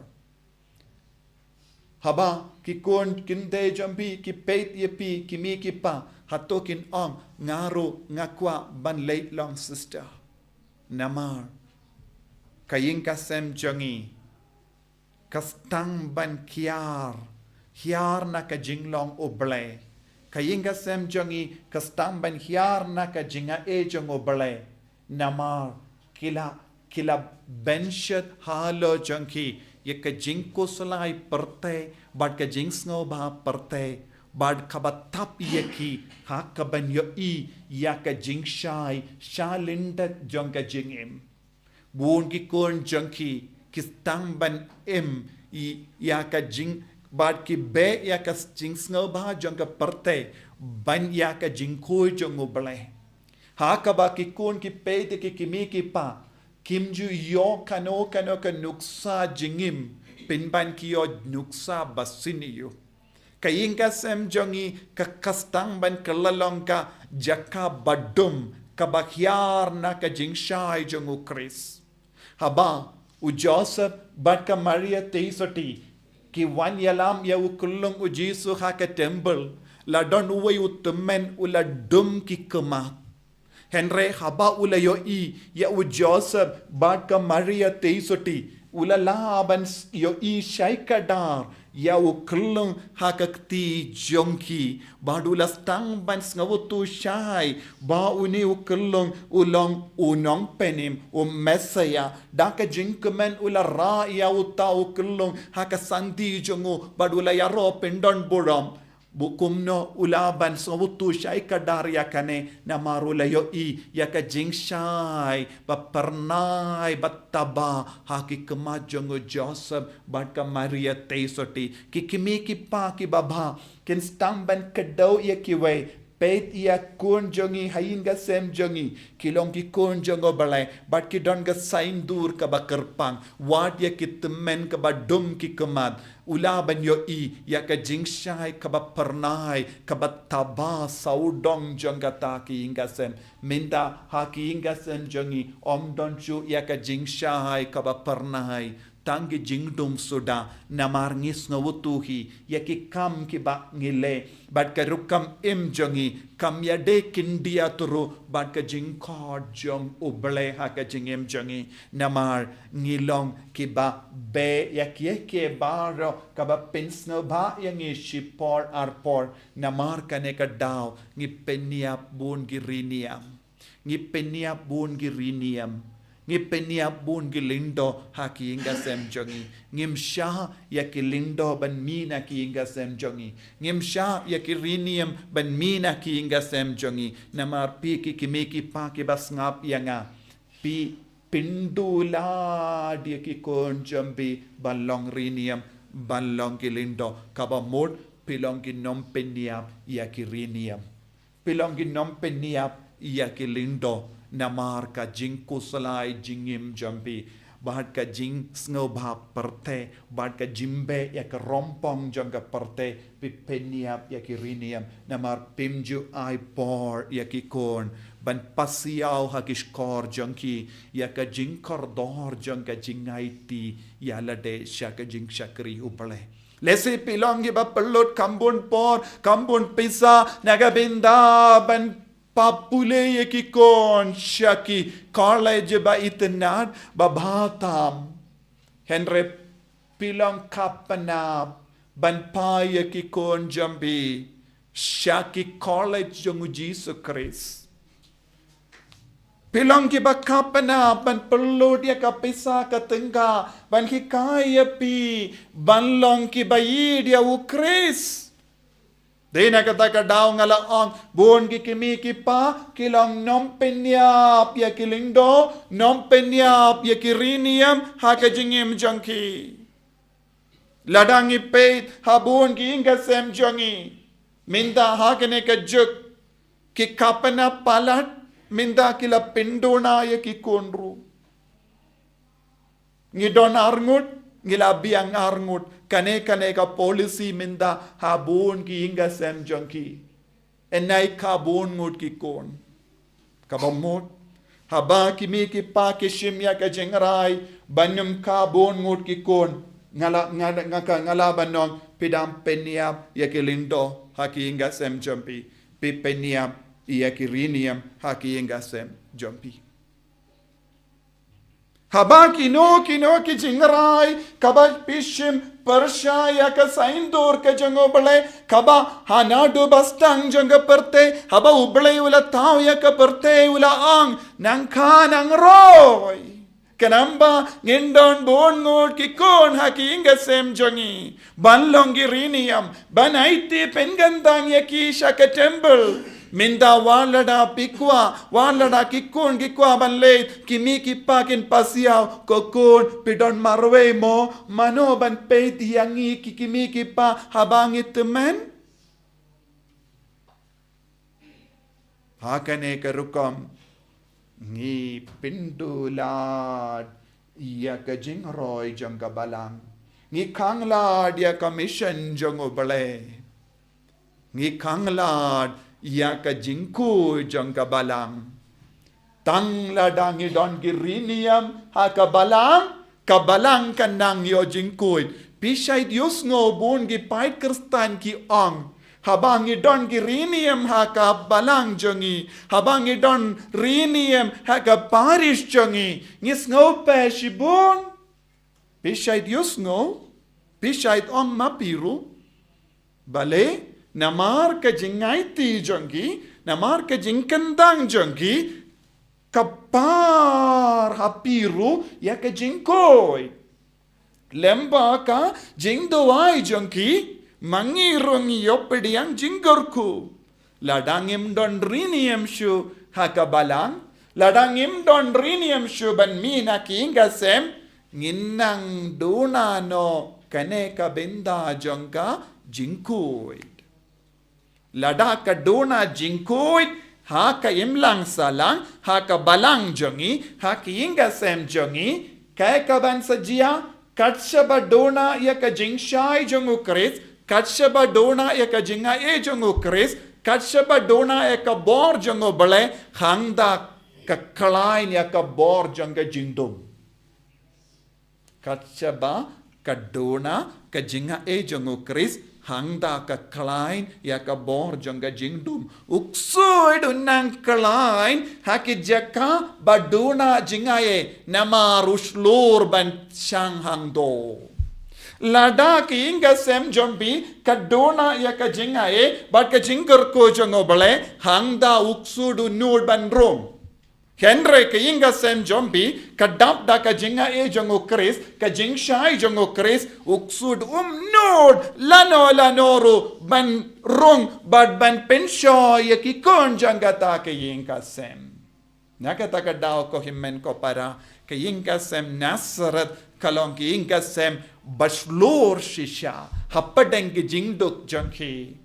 Haba ki khun kynthei jong phi ki peit ïa phi, ki kmie ki kpa, hato kin ong, "Nga ruh nga kwah ban leit long Sister"? Namar ka ïing ka sem jong ngi ka sdang ban hiar, hiar na ka jinglong U Blei. Ka ïing ka sem jong ngi ka sdang ban hiar na ka jingaiei jong U Blei. Namar ki la, ki la bynshet halor jong ki ïa ka jingkhuslai pyrthei bad ka jingsngewbha pyrthei, bad kaba tap ïa ki ha kaban ïohi ïa ka jingshai sha lyndet jong ka jingim. Bun ki khun jong ki ki sdang ban im ïa ka jing, bad ki beh ïa ka jingsngewbha jong ka pyrthei ban ïa ka jingkhuid jong U Blei. Ha kaba ki khun ki peit ïa ki kmie ki kpa, kim ju ïoh kano kano ka nuksa jingim, pynban ki ïoh nuksa ba sniew. Ka ïing ka sem jong ngi ka, ka sdang ban kylla long ka jaka ba dum, kaba hiar na ka jingshai jong U Khrist. Haba u Joseph bad ka Maria Theisotti ki wan ïalam ïa u khyllung U Jisu ha ka temple, la don uwei u tymmen u la dum ki khmat. Hynrei haba u la ïohi ïa u Joseph bad ka Maria Theisotti, u la lah ban s-, ïohi shai kdar ïa u khyllung ha ka kti jong ki, bad u la sdang ban sngewthuh shai ba une u khyllung u long u Nongpynim, u Messiah. Da ka jingkmen u la rah ïa uta u khyllung ha ka sandei jong u, bad u la ïaroh pyndonburom. Bad kumno u lah ban sngewthuh shai kdar ïa kane? Namar u la ïohi ïa ka jingshai ba phyrnai, ba taba ha ki khmat jong u Joseph bad ka Maria Theisotti. Ki kmie ki kpa ki babha, kin sdang ban kdew ïa kiwei. Peit ïa ki khun jong ngi ha ïing ka sem jong ngi, ki long ki khun jong U Blei, bad ki don ka saiñdur kaba kyrpang. Wat ïa ki tymmen kaba dum ki khmat, u lah ban ïohi ïa ka jingshai kaba phyrnai, kaba taba sawdong jong kata ka ïing ka sem. Mynta ha ka ïing ka sem jong ngi ym don shuh ïa ka jingshai kaba phyrnai. Tang ki jingdum suda, namar ngi sngewthuh hi ïa ki kam kiba ngi leh, bad ka rukom im jong ngi kam ïadei khyndiat ruh bad ka jingkhot jong U Blei ha ka jingim jong ngi. Namar ngi long kiba beh ïa kiei kiei baroh kaba pynsngewbha ïa ngi shipor arpor. Namar kane ka daw ngi pynïap bun ki riñiam. Ngi pynïap bun ki riñiam. Ngi pynïap bun ki lyngdoh ha ka ïing ka sem jong ngi. Ngim shah ïa ki lyngdoh ban mih na ka ïing ka sem jong ngi. Ngim shah ïa ki riñiam ban mih na ka ïing ka sem jong ngi. Namar phi ki kmie ki kpa kiba sngap ïa nga, phi pynduna ïa ki khun jong phi ban long riñiam, ban long ki lyngdoh. Kaba mut phi long ki nongpynïap ïa ki riñiam. Phi long ki nongpynïap ïa ki lyngdoh, namar ka jingkhuslai jingim jong phi, bad ka jingsngewbha pyrthei, bad ka jingbeh ïa ka rympang jong ka pyrthei, phi pynïap ïa ki riñiam. Namar phim ju ai por ïa ki khun ban pasiaw ha ki shkor jong ki ïa ka jingkordor jong ka jingaiti ïalade sha ka jingshakri U Blei. Lehse phi long kiba pynlut kham bun por, kham bun pisa na ka bynta ban pule ïa ki khun sha ki college ba itynnad, ba bha tam. Hynrei phi long khynnah ban phah ïa ki khun jong phi sha ki college jong U Jisu Khrist. Phi long kiba khynnah ban pynlut ïa ka pisa ka tyngka ban hikai ïa phi ban long kiba ïeit ïa U Khrist. Dei na kata ka daw nga la ong, bun ki kmie ki kpa ki long nongpynïap ïa ki lyngdoh, nongpynïap ïa ki riñiam ha ka jingim jong ki. Lada ngi peit ha bun ki ïing ka sem jong ngi mynta ha kane ka juk, ki khynnah palat, Mynta ki la pynduna ïa ki khun ruh. Ngi don arngut, ngi la biang arngut. Kane kane ka policy mynta ha bun ki ïing ka sem jong ki. Yn ai kha bun ngut ki khun. Kaba mut, haba ki mei ki pa ki shim ïa ka jingrai ban ym kha bun ngut ki khun, nga la, nga, nga ka, nga la ban ong, phi dang pynïap ïa ki lyngdoh ha ki ïing ka sem jong phi. Phi pynïap ïa ki riewniam ha ki ïing ka sem jong phi. Haba kino kino ki jingrai kaba phi shim pyrshah ïa ka saiñdur ka jong U Blei, kaba ha naduh ba sdang jong ka pyrthei, haba U Blei u la thaw ïa ka pyrthei, u la ong, nang kha nang roi. Khnang ba ngin don bun ngut ki khun ha ki ïing ka sem jong ngi ban long ki riewniam, ban aiti pynkyntang ïa ki sha ka temple. Mynta wat lada phi kwah, wat lada ki khun ki kwah ban leit, ki mei ki pa kin pasiaw, ko khun, phi don marwei mo, mano ban peit ïa ngi ki, ki mei ki pa haba ngi tymmen? Ha kane ka rukom ngi pynduh lad ïa ka jingroi jong ka balang. Ngi khang lad ïa ka mission jong U Blei. Ngi khang lad ïa ka jingkhuid jong ka balang. Tang lada ngi don ki riewniam ha ka balang, ka balang kan nang ïoh jingkhuid. Phi shait ïohsngew bun ki paid Khristan ki ong, haba ngi don ki riewniam ha ka balang jong ngi, haba ngi don riewniam ha ka parish jong ngi, ngi sngew pyrshah shibun. Phi shait ïohsngew, phi shait ong ma phi ruh. Balei? Namar ka jingaiti jong ki, namar ka jingkyntang jong ki, ka par ha phi ruh ïa ka jingkhuid. Lem bad ka jingduwai jong ki, ma ngi ruh ngi ïoh pdiang jingkyrkhu. Lada ngim don riewniam shuh ha ka balang, lada ngim don riewniam shuh ban mih na ki ïing ka sem, ngin nang duna noh kane ka bynta jong ka jingkhuid. Lada ka duna jingkhuid ha ka imlang sahlang, ha ka balang jong ngi, ha ki ïing ka sem jong ngi, kaei kaban sa jia, kat shaba duna ïa ka jingshai jong U Khrist, kat shaba duna ïa ka jingai jong U Khrist, kat shaba duna ïa ka bor jong U Blei, hangta ka khlaiñ ïa ka bor jong ka jingdum. Kat shaba ka duna ka jingai jong U Khrist, hangta ka khlaiñ ïa ka bor jong ka jingdum. U ksuid u nang khlaiñ ha ki jaka ba duna jingai, namar u shlur ban shang hangto. Lada ki ïing ka sem jong phi ka duna ïa ka jingai bad ka jingkyrkhu jong U Blei, hangta u ksuid u nud ban rung. Hynrei ka ïing ka sem jong phi ka dap da ka jingai jong U Khrist, ka jingshai jong U Khrist, u ksuid um nud lano lano ruh ban rung bad ban pynshoi ïa ki khun jong kata ka ïing ka sem. Na kata ka daw ko hynmen ko para, ka ïing ka sem Nazareth ka long ka ïing ka sem ba shlur shisha hapdeng ki jingduk jong ki.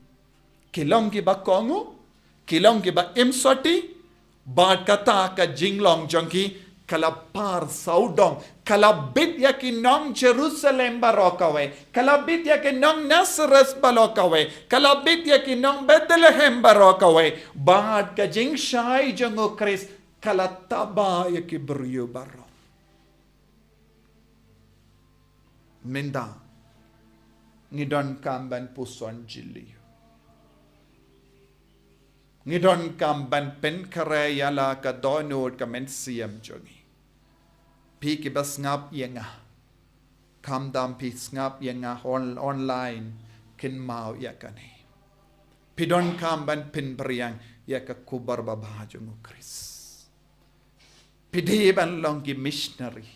Ki long kiba kohnguh, ki long kiba im soti, bad kata ka jinglong jong ki ka la par sawdong, ka la bit ïa ki nong Jerusalem baroh kawei, ka la bit ïa ki nong Nazareth baroh kawei, ka la bit ïa ki nong Bethlehem baroh kawei, bad ka jingshai jong U Khrist ka la taba ïa ki briew baroh. Mynta ngi donkam ban puson jylliew. Ngi donkam ban pynkhreh ïa la ka dohnud ka mynsiem jong ngi. Phi kiba sngap ïa nga, khamtam phi sngap ïa nga on-, online, kynmaw ïa kane. Phi donkam ban pynphriang ïa ka khubor babha jong U Khrist. Phi dei ban long ki missionary.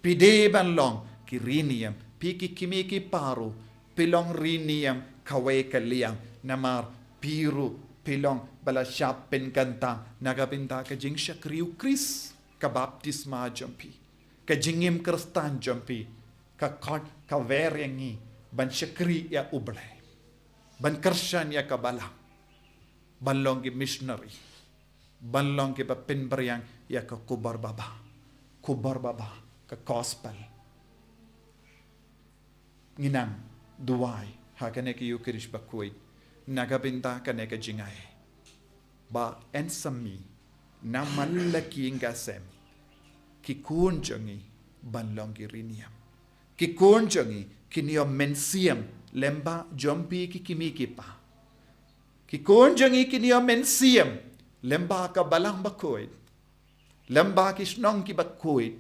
Phi dei ban long ki riewniam. Phi ki kmie ki kpa ruh, phi long riewniam kawei ka liang. Namar phi ruh phi long ba la shah pynkyntang na ka bynta ka jingshakri U Khrist, ka baptisma jong phi, ka jingim Khristan jong phi, ka khot ka wer ïa ngi ban shakri ïa U Blei, ban kyrshan ïa ka balang, ban long ki missionary. ban long kiba pynpriang ïa ka khubor babha. Khubor babha, ka gospel. Ngi nang duwai ha kane ka Ïukharist bakhuid na ka bynta kane ka jingaiei, ba yn sa mih namar la ki ïing ki sem, ki khun jong ngi ban long ki riewniam. Ki khun jong ngi kin ïoh mynsiem lyngba jong phi, ki kmie ki kpa. Ki khun jong ngi kin ïoh mynsiem lyngba ka balang bakhuid, lyngba ki shnong kiba khuid,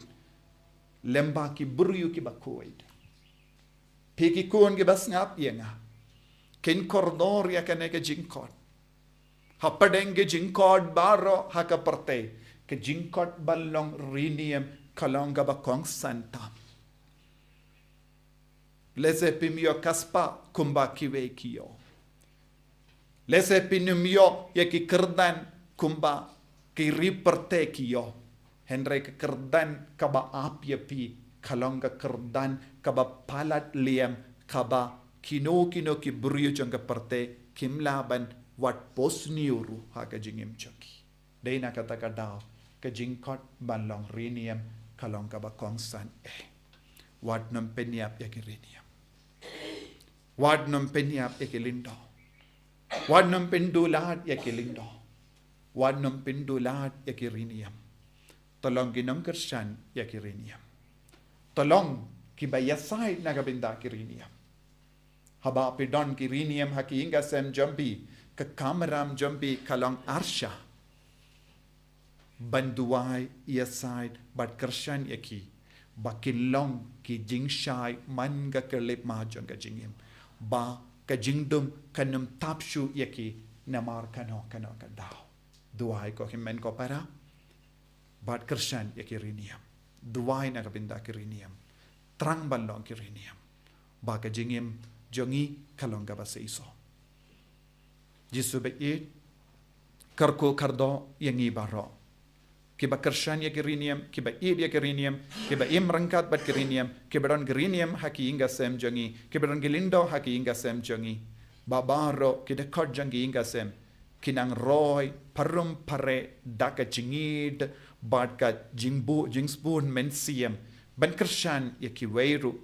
lyngba ki briew kiba khuid. Phi ki khun kiba sngap ïa nga, kin kordor ïa kane ka jingkhot. Hapdeng ka jingkhot baroh ha ka pyrthei, ka jingkhot ban long riewniam ka long kaba kongsan tam. Lehse phim ïoh ka spah kumba kiwei ki ïoh. Lehse phim ïoh ïa ki kyrdan kumba ki ri pyrthei ki ïoh. Hynrei ka kyrdan kaba ap ïa phi ka long ka kyrdan kaba palat liam, kaba kino kino ki briew jong ka pyrthei kim lah ban wad posniew ruh ha ka jingim jong ki. Dei na kata ka daw ka jingkhot ban long riewniam ka long kaba kongsan eh. Wat nym pynïap ïa ki riewniam. Wat nym pynïap ïa ki lyngdoh. Wat nym pynduh lad ïa ki lyngdoh. Wat nym pynduh lad ïa ki riewniam. To long ki nongkyrshan ïa ki riewniam. To long kiba ïasaid na ka bynta ki riewniam. Haba phi don ki riewniam ha ki ïing ki sem jong phi, ka kamram jong phi ka long arsha ban duwai, ïasaid bad kyrshan ïa ki, ba kin long ki jingshai man ka khyllipmat jong ka jingim, ba ka jingdum kan ym tap shuh ïa ki namar kano kano ka daw. Duwai ko hynmen ko para, bad kyrshan ïa ki riewniam. Duwai na ka bynta ki riewniam. Thrang ban long ki riewniam, ba ka jingim jong ngi ka long kaba seisoh. Jisu ba ïeit, kyrkhu kyrdoh ïa ngi baroh, kiba kyrshan ïa ki riewniam, kiba ïeit ïa ki riewniam, kiba im ryngkat bad ki riewniam, kiba don ki riewniam ha ki ïing ki sem jong ngi, kiba don ki lyngdoh ha ki ïing ki sem jong ngi, ba baroh ki dkhot jong ki ïing ki sem ki nang roi pharum phareh da ka jingïeit bad ka jingbu-, jingsbun mynsiem ban kyrshan ïa kiwei ruh.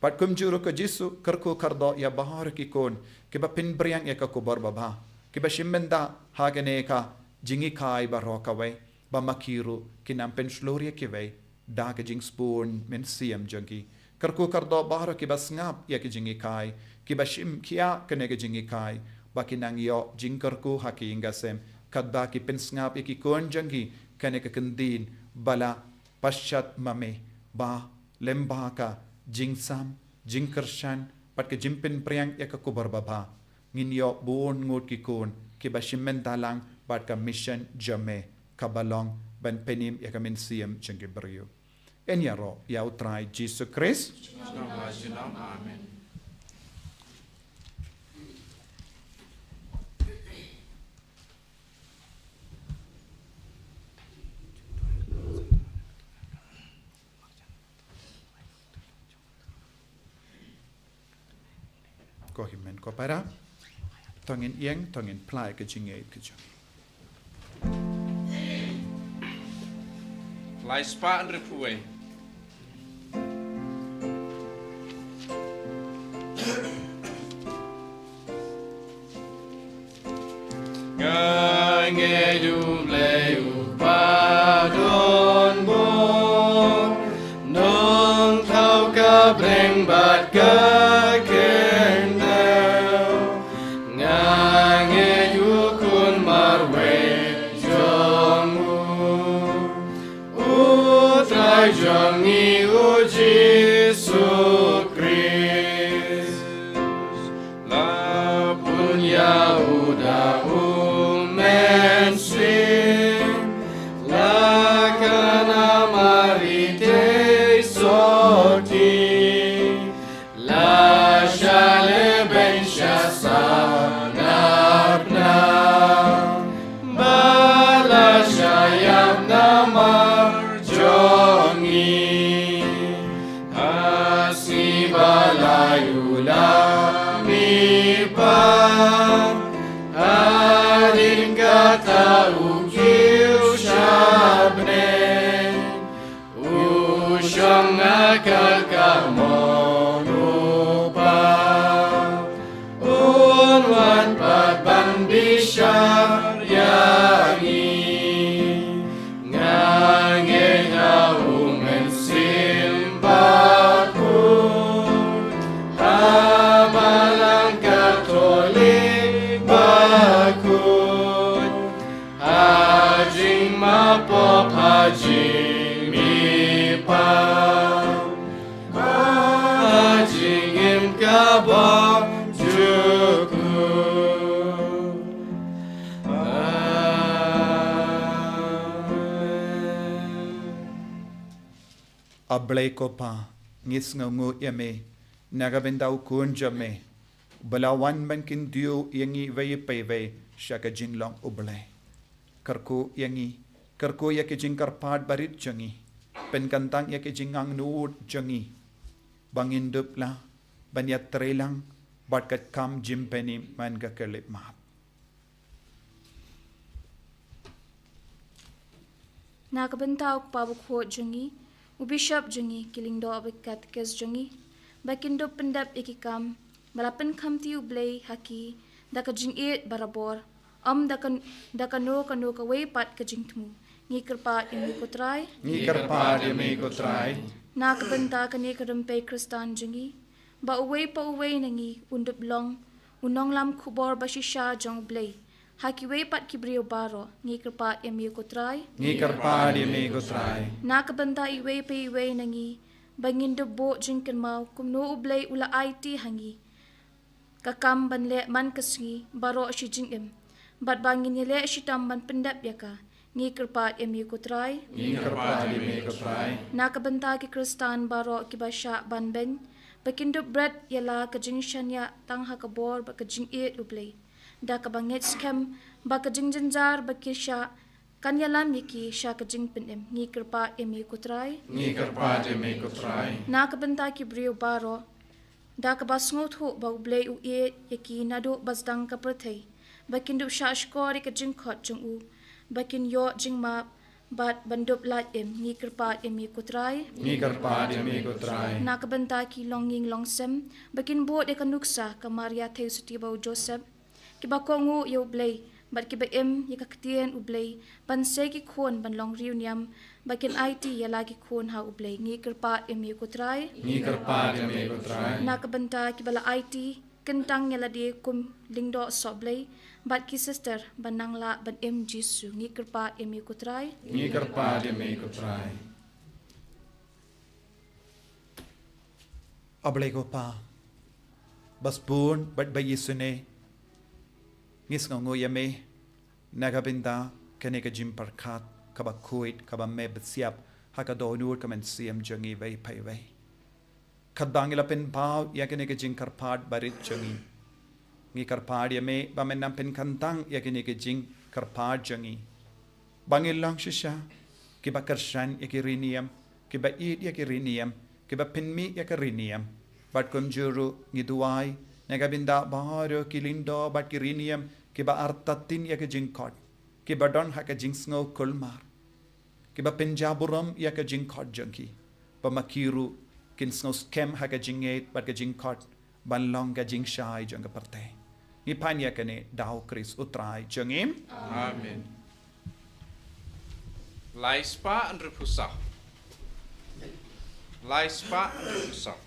Bad kumjuh ruh ko Jisu, kyrkhu kyrdoh ïa baroh ki khun kiba pynpriang ïa ka khubor babha, kiba shim bynta ha kane ka jinghikai baroh kawei, ba ma ki ruh kin nang pynshlur ïa kiwei da ka jingsbun mynsiem jong ki. Kyrkhu kyrdoh baroh kiba sngap ïa ka jinghikai, kiba shim khia kane ka jinghikai, ba kin nang ïoh jingkyrkhu ha ki ïing ki sem, katba ki pynsngap ïa ki khun jong ki kane ka kyntien, ba la pynshitom ma me, ba lyngba ka jingsam, jingkyrshan bad ka jingpynpriang ïa ka khubor babha, ngin ïoh bun ngut ki khun kiba shim bynta lang bad ka mission jong me, kaba long ban pynim ïa ka mynsiem jong ki briew. Yn ïaroh ïa U Trai Jisu Khrist. Amen. Ko hynmen ko para, to ngin ïeng, to ngin phla ïa ka jingïeit ka jong ngi. Lai spah hynriewphew wei. Nga ngeit U Blei uba don bor, Nongthaw ka bneng bad ka khyndew. Nga ngeit U Khun marwei jong U, U Trai jong ngi U Jisu Khrist. La bun ïa U da U Mynsiem, la kynmaw Mari te sotti, la shah lehbeiñ sha sahnarphna, bad la shah ïap namar jong ngi. Ha sngi ba la ïoh lam i Kpa, hadien kata U kiew ka ka mon u Pa, un wan pat ban bishar ïa ngi. Nga ngeit ha u Mynsiem Bakhuid, ha Balang Katholik bakhuid, ha jingmapop ha jingmihpat, ha jingim kaba jukut. Amen. A Blei ko Pa, ngi sngewnguh ïa me na ka bynta u Khun jong me, ba la wan ban kyndiah ïa ngi iwei pa iwei sha ka jinglong U Blei. Kyrkhu ïa ngi, kyrkhu ïa ki jingkyrpad barit jong ngi, pynkyntang ïa ki jingangnud jong ngi, ba ngin dup lah ban ïatrei lang bad ka kam jingpynim man ka khyllipmat. Na ka bynta u Kpa Bakhuid jong ngi, u Bishop jong ngi, ki lyngdoh bad ki katekis jong ngi, ba kin dup pyndep ïa ki kam ba la pynkhamti U Blei ha ki da ka jingïeit barabor, ym da ka, da kano kano kawei pat ka jingthmu. Ngi kyrpad ïa me ko Trai. Ngi kyrpad ïa me ko Trai. Na ka bynta kane ka rympei Khristan jong ngi, ba uwei pa uwei na ngi un dup long u nonglam khubor bashisha jong U Blei ha kiwei pat ki briew baroh, ngi kyrpad ïa me ko Trai. Ngi kyrpad ïa me ko Trai. Na ka bynta iwei pa iwei na ngi, ba ngin dup buh jingkynmaw kumno U Blei u la aiti ha ngi ka kam ban leh man ka sngi baroh shi jingim, bad ba ngin ïaleh shitom ban pyndep ïa ka, ngi kyrpad ïa me ko Trai. Ngi kyrpad ïa me ko Trai. Na ka bynta ki Khristan baroh kiba shah ban beiñ, ba kin dup bret ïa la ka jingshaniah tang ha ka bor bad ka jingïeit U Blei, da kaba ngeit skhem ba ka jingjynjar ba ki shah kan ïalam ïa ki sha ka jingpynim, ngi kyrpad ïa me ko Trai. Ngi kyrpad ïa me ko Trai. Na ka bynta ki briew baroh, da kaba sngewthuh ba U Blei u ïeit ïa ki naduh ba sdang ka pyrthei, ba kin dup shahshkor ïa ka jingkhot jong u, ba kin ïoh jingmap bad ban dup lait im, ngi kyrpad ïa me ko Trai. Ngi kyrpad ïa me ko Trai. Na ka bynta ki longïing longsem, ba kin bud ïa ka nuksa ka Maria Theisotti bad u Joseph, kiba kohnguh ïa U Blei bad kiba im ïa ka ktien U Blei ban sei ki khun ban long riewniam, ba kin aiti ïa la ki khun ha U Blei, ngi kyrpad ïa me ko Trai. Ngi kyrpad ïa me ko Trai. Na ka bynta kiba la aiti kyntang ïa lade kum lyngdoh sohblei bad ki sister ba nang lah ban im Jisu, ngi kyrpad ïa me ko Trai. Ngi kyrpad ïa me ko Trai. A Blei ko Pa, ba sbun bad ba isynei, ngi sngewnguh ïa me na ka bynta kane ka jingpyrkhat kaba khuid kaba me bsiap ha ka dohnud ka mynsiem jong ngi iwei pa iwei. Katba ngi la pynpaw ïa kane ka jingkyrpad barit jong ngi, ngi kyrpad ïa me ba men nang pynkyntang ïa kane ka jingkyrpad jong ngi, ba ngin long shisha kiba kyrshan ïa ki riewniam, kiba ïeit ïa ki riewniam, kiba pynmih ïa ki riewniam. Bad kumjuh ruh ngi duwai na ka bynta baroh ki lyngdoh bad ki riewniam kiba artatien ïa ka jingkhot, kiba don ha ka jingsngewkulmar, kiba pynjaburom ïa ka jingkhot jong ki, ba ma ki ruh kin sngewskhem ha ka jingngeit bad ka jingkhot ban long ka jingshai jong ka pyrthei. Ngi pan ïa kane da U Khrist U Trai jong ngi. Amen. Lai spah hynriewphew saw. Lai spah hynriewphew saw.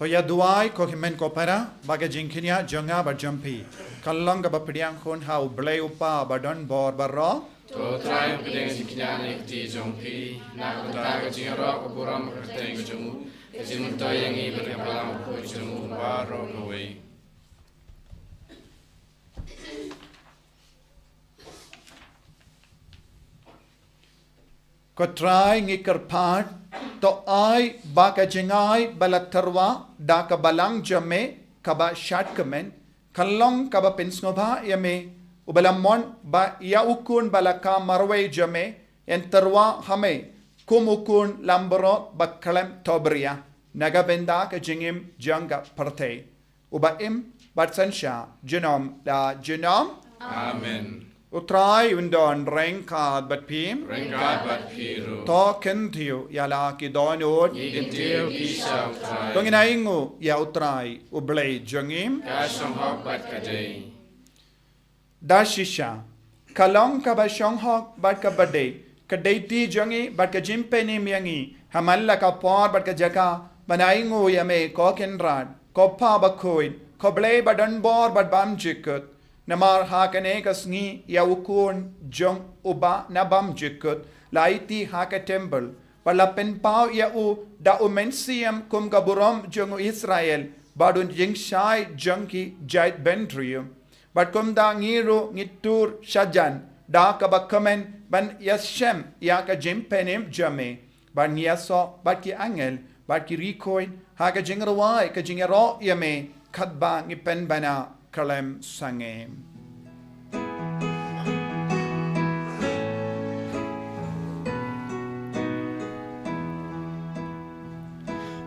To ïa duwai ko hynmen ko para, ba ka jingkñia jong nga bad jong phi kan long kaba pdiang hun ha U Blei U Kpa ba don bor baroh. To Trai, pdiang jingkñia na ka kti jong phi, na ka bynta ka jingïaroh ka burom ka kyrteng ka jong u, ka jingmyntoi ïa ngi bad ka balang bakhuid jong u baroh kawei. Ko Trai, ngi kyrpad, to ai ba ka jingai ba la tyrwa da ka balang jong me kaba shadkmen, kan long kaba pynsngewbha ïa me, uba la mon ba ïa u Khun ba la kha marwei jong me, yn tyrwa ha me kum u Khun langbrot ba khlem thohbria, na ka bynta ka jingim jong ka pyrthei, uba im bad synshar junom la junom. Amen. U Trai un don ryngkat bad phi. Ryngkat bad phi ruh. To kyntiew ïa la ki dohnud. Ngi kyntiew ïa ki sha U Trai. To ngin ainguh ïa U Trai U Blei jong ngi. Ka shong hok bad ka dei. Da shisha, ka long kaba shong hok bad kaba dei, ka dei ti jong ngi bad ka jingpynim ïa ngi ha man la ka por bad ka jaka, ban ainguh ïa me ko Kynrad, ko Kpa bakhuid, ko Blei ba don bor bad bymjukut. Namar ha kane ka sngi ïa u Khun jong uba na bymjukut la aiti ha ka templ, bad la pynpaw ïa u da u Mynsiem kum ka burom jong u Israel, bad u jingshai jong ki jaitbynriew. Bad kumta ngi ruh ngi tur shajan da kaba kmen ban ïashem ïa ka jingpynim jong me, bad ngi ïasoh bad ki angel bad ki riewkhuid ha ka jingrwai ka jingïaroh ïa me, katba ngi pynbna khlem sangeh.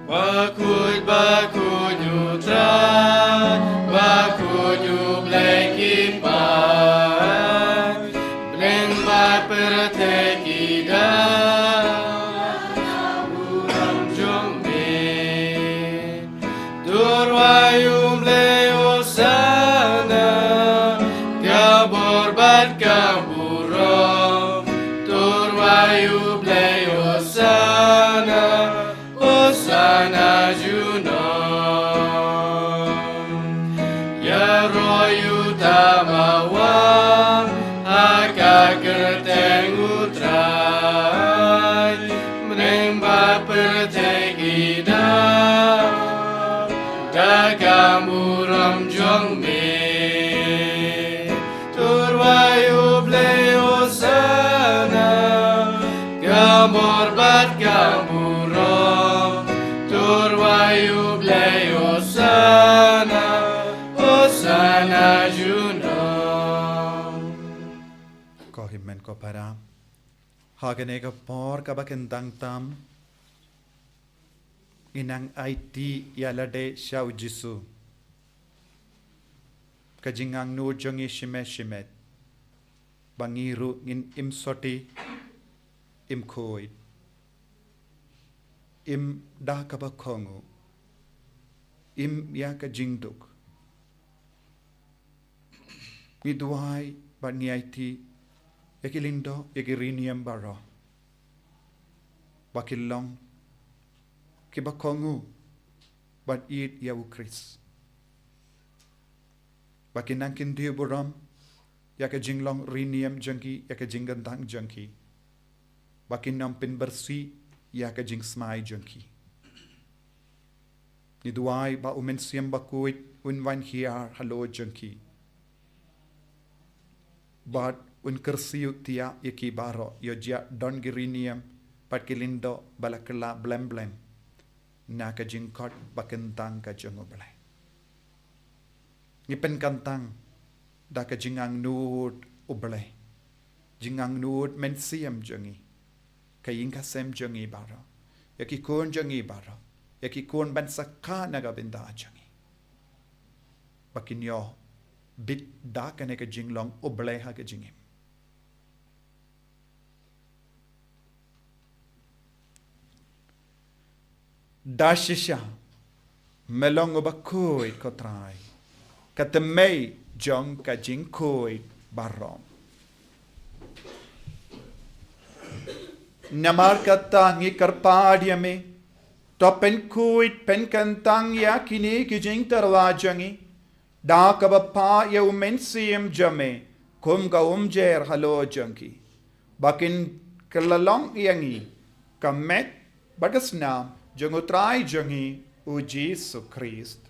Bakhuid, bakhuid U Trai, bakhuid U Blei ki paid, bneng bad pyrthei ki da ka burom jong me. To rwai U Blei Hosana, ka bor bad ka burom. To rwai U Blei Hosana, Hosana junom. Ïaroh uta uba wan ha ka kyrteng U Trai, bneng bad pyrthei ki da ka burom jong me. To rwai U Blei Hosana, ka bor bad ka burom. To rwai U Blei Hosana, Hosana junom. Ko hynmen ko para, ha kane ka por kaba kyntang tam, ngi nang aiti ïa lade sha U Jisu. Ka jingangnud jong ngi shimet shimet, ba ngi ruh ngin im sotti, im khuid, im da kaba kohnguh, im ïa ka jingduk. Ngi duwai bad ngi aiti ïa ki lyngdoh, ïa ki riewniam baroh, ba kin long kiba kohnguh bad ïeit ïa U Khrist, ba kin nang kyntiew burom ïa ka jinglong riewniam jong ki, ïa ka jingkyntang jong ki, ba kin ym pynbyrsieh ïa ka jingsmai jong ki. Ngi duwai ba U Mynsiem Bakhuid un wan hiar halor jong ki, bad un kyrsiew thiah ïa ki baroh, ïoh jia don ki riewniam bad ki lyngdoh ba la kylla blem blem na ka jingkhot ba kyntang ka jong U Blei. Ngi pynkyntang da ka jingangnud U Blei, jingangnud Mynsiem jong ngi, ka ïing ka sem jong ngi baroh, ïa ki khun jong ngi baroh, ïa ki khun ban sa kha na ka bynta jong ngi, ba kin ïoh bit da kane ka jinglong U Blei ha ka jingim. Da shisha, me long uba khuid ko Trai, ka tymmen jong ka jingkhuid baroh. Namar kata ngi kyrpad ïa me, To pynkhuid pynkyntang ïa kine ki jingtyrwa jong ngi da kaba phah ïa u Mynsiem jong me kum ka umjer halor jong ki, ba kin kylla long ïa ngi ka met bad ka snam jong U Trai jong ngi U Jisu Khrist.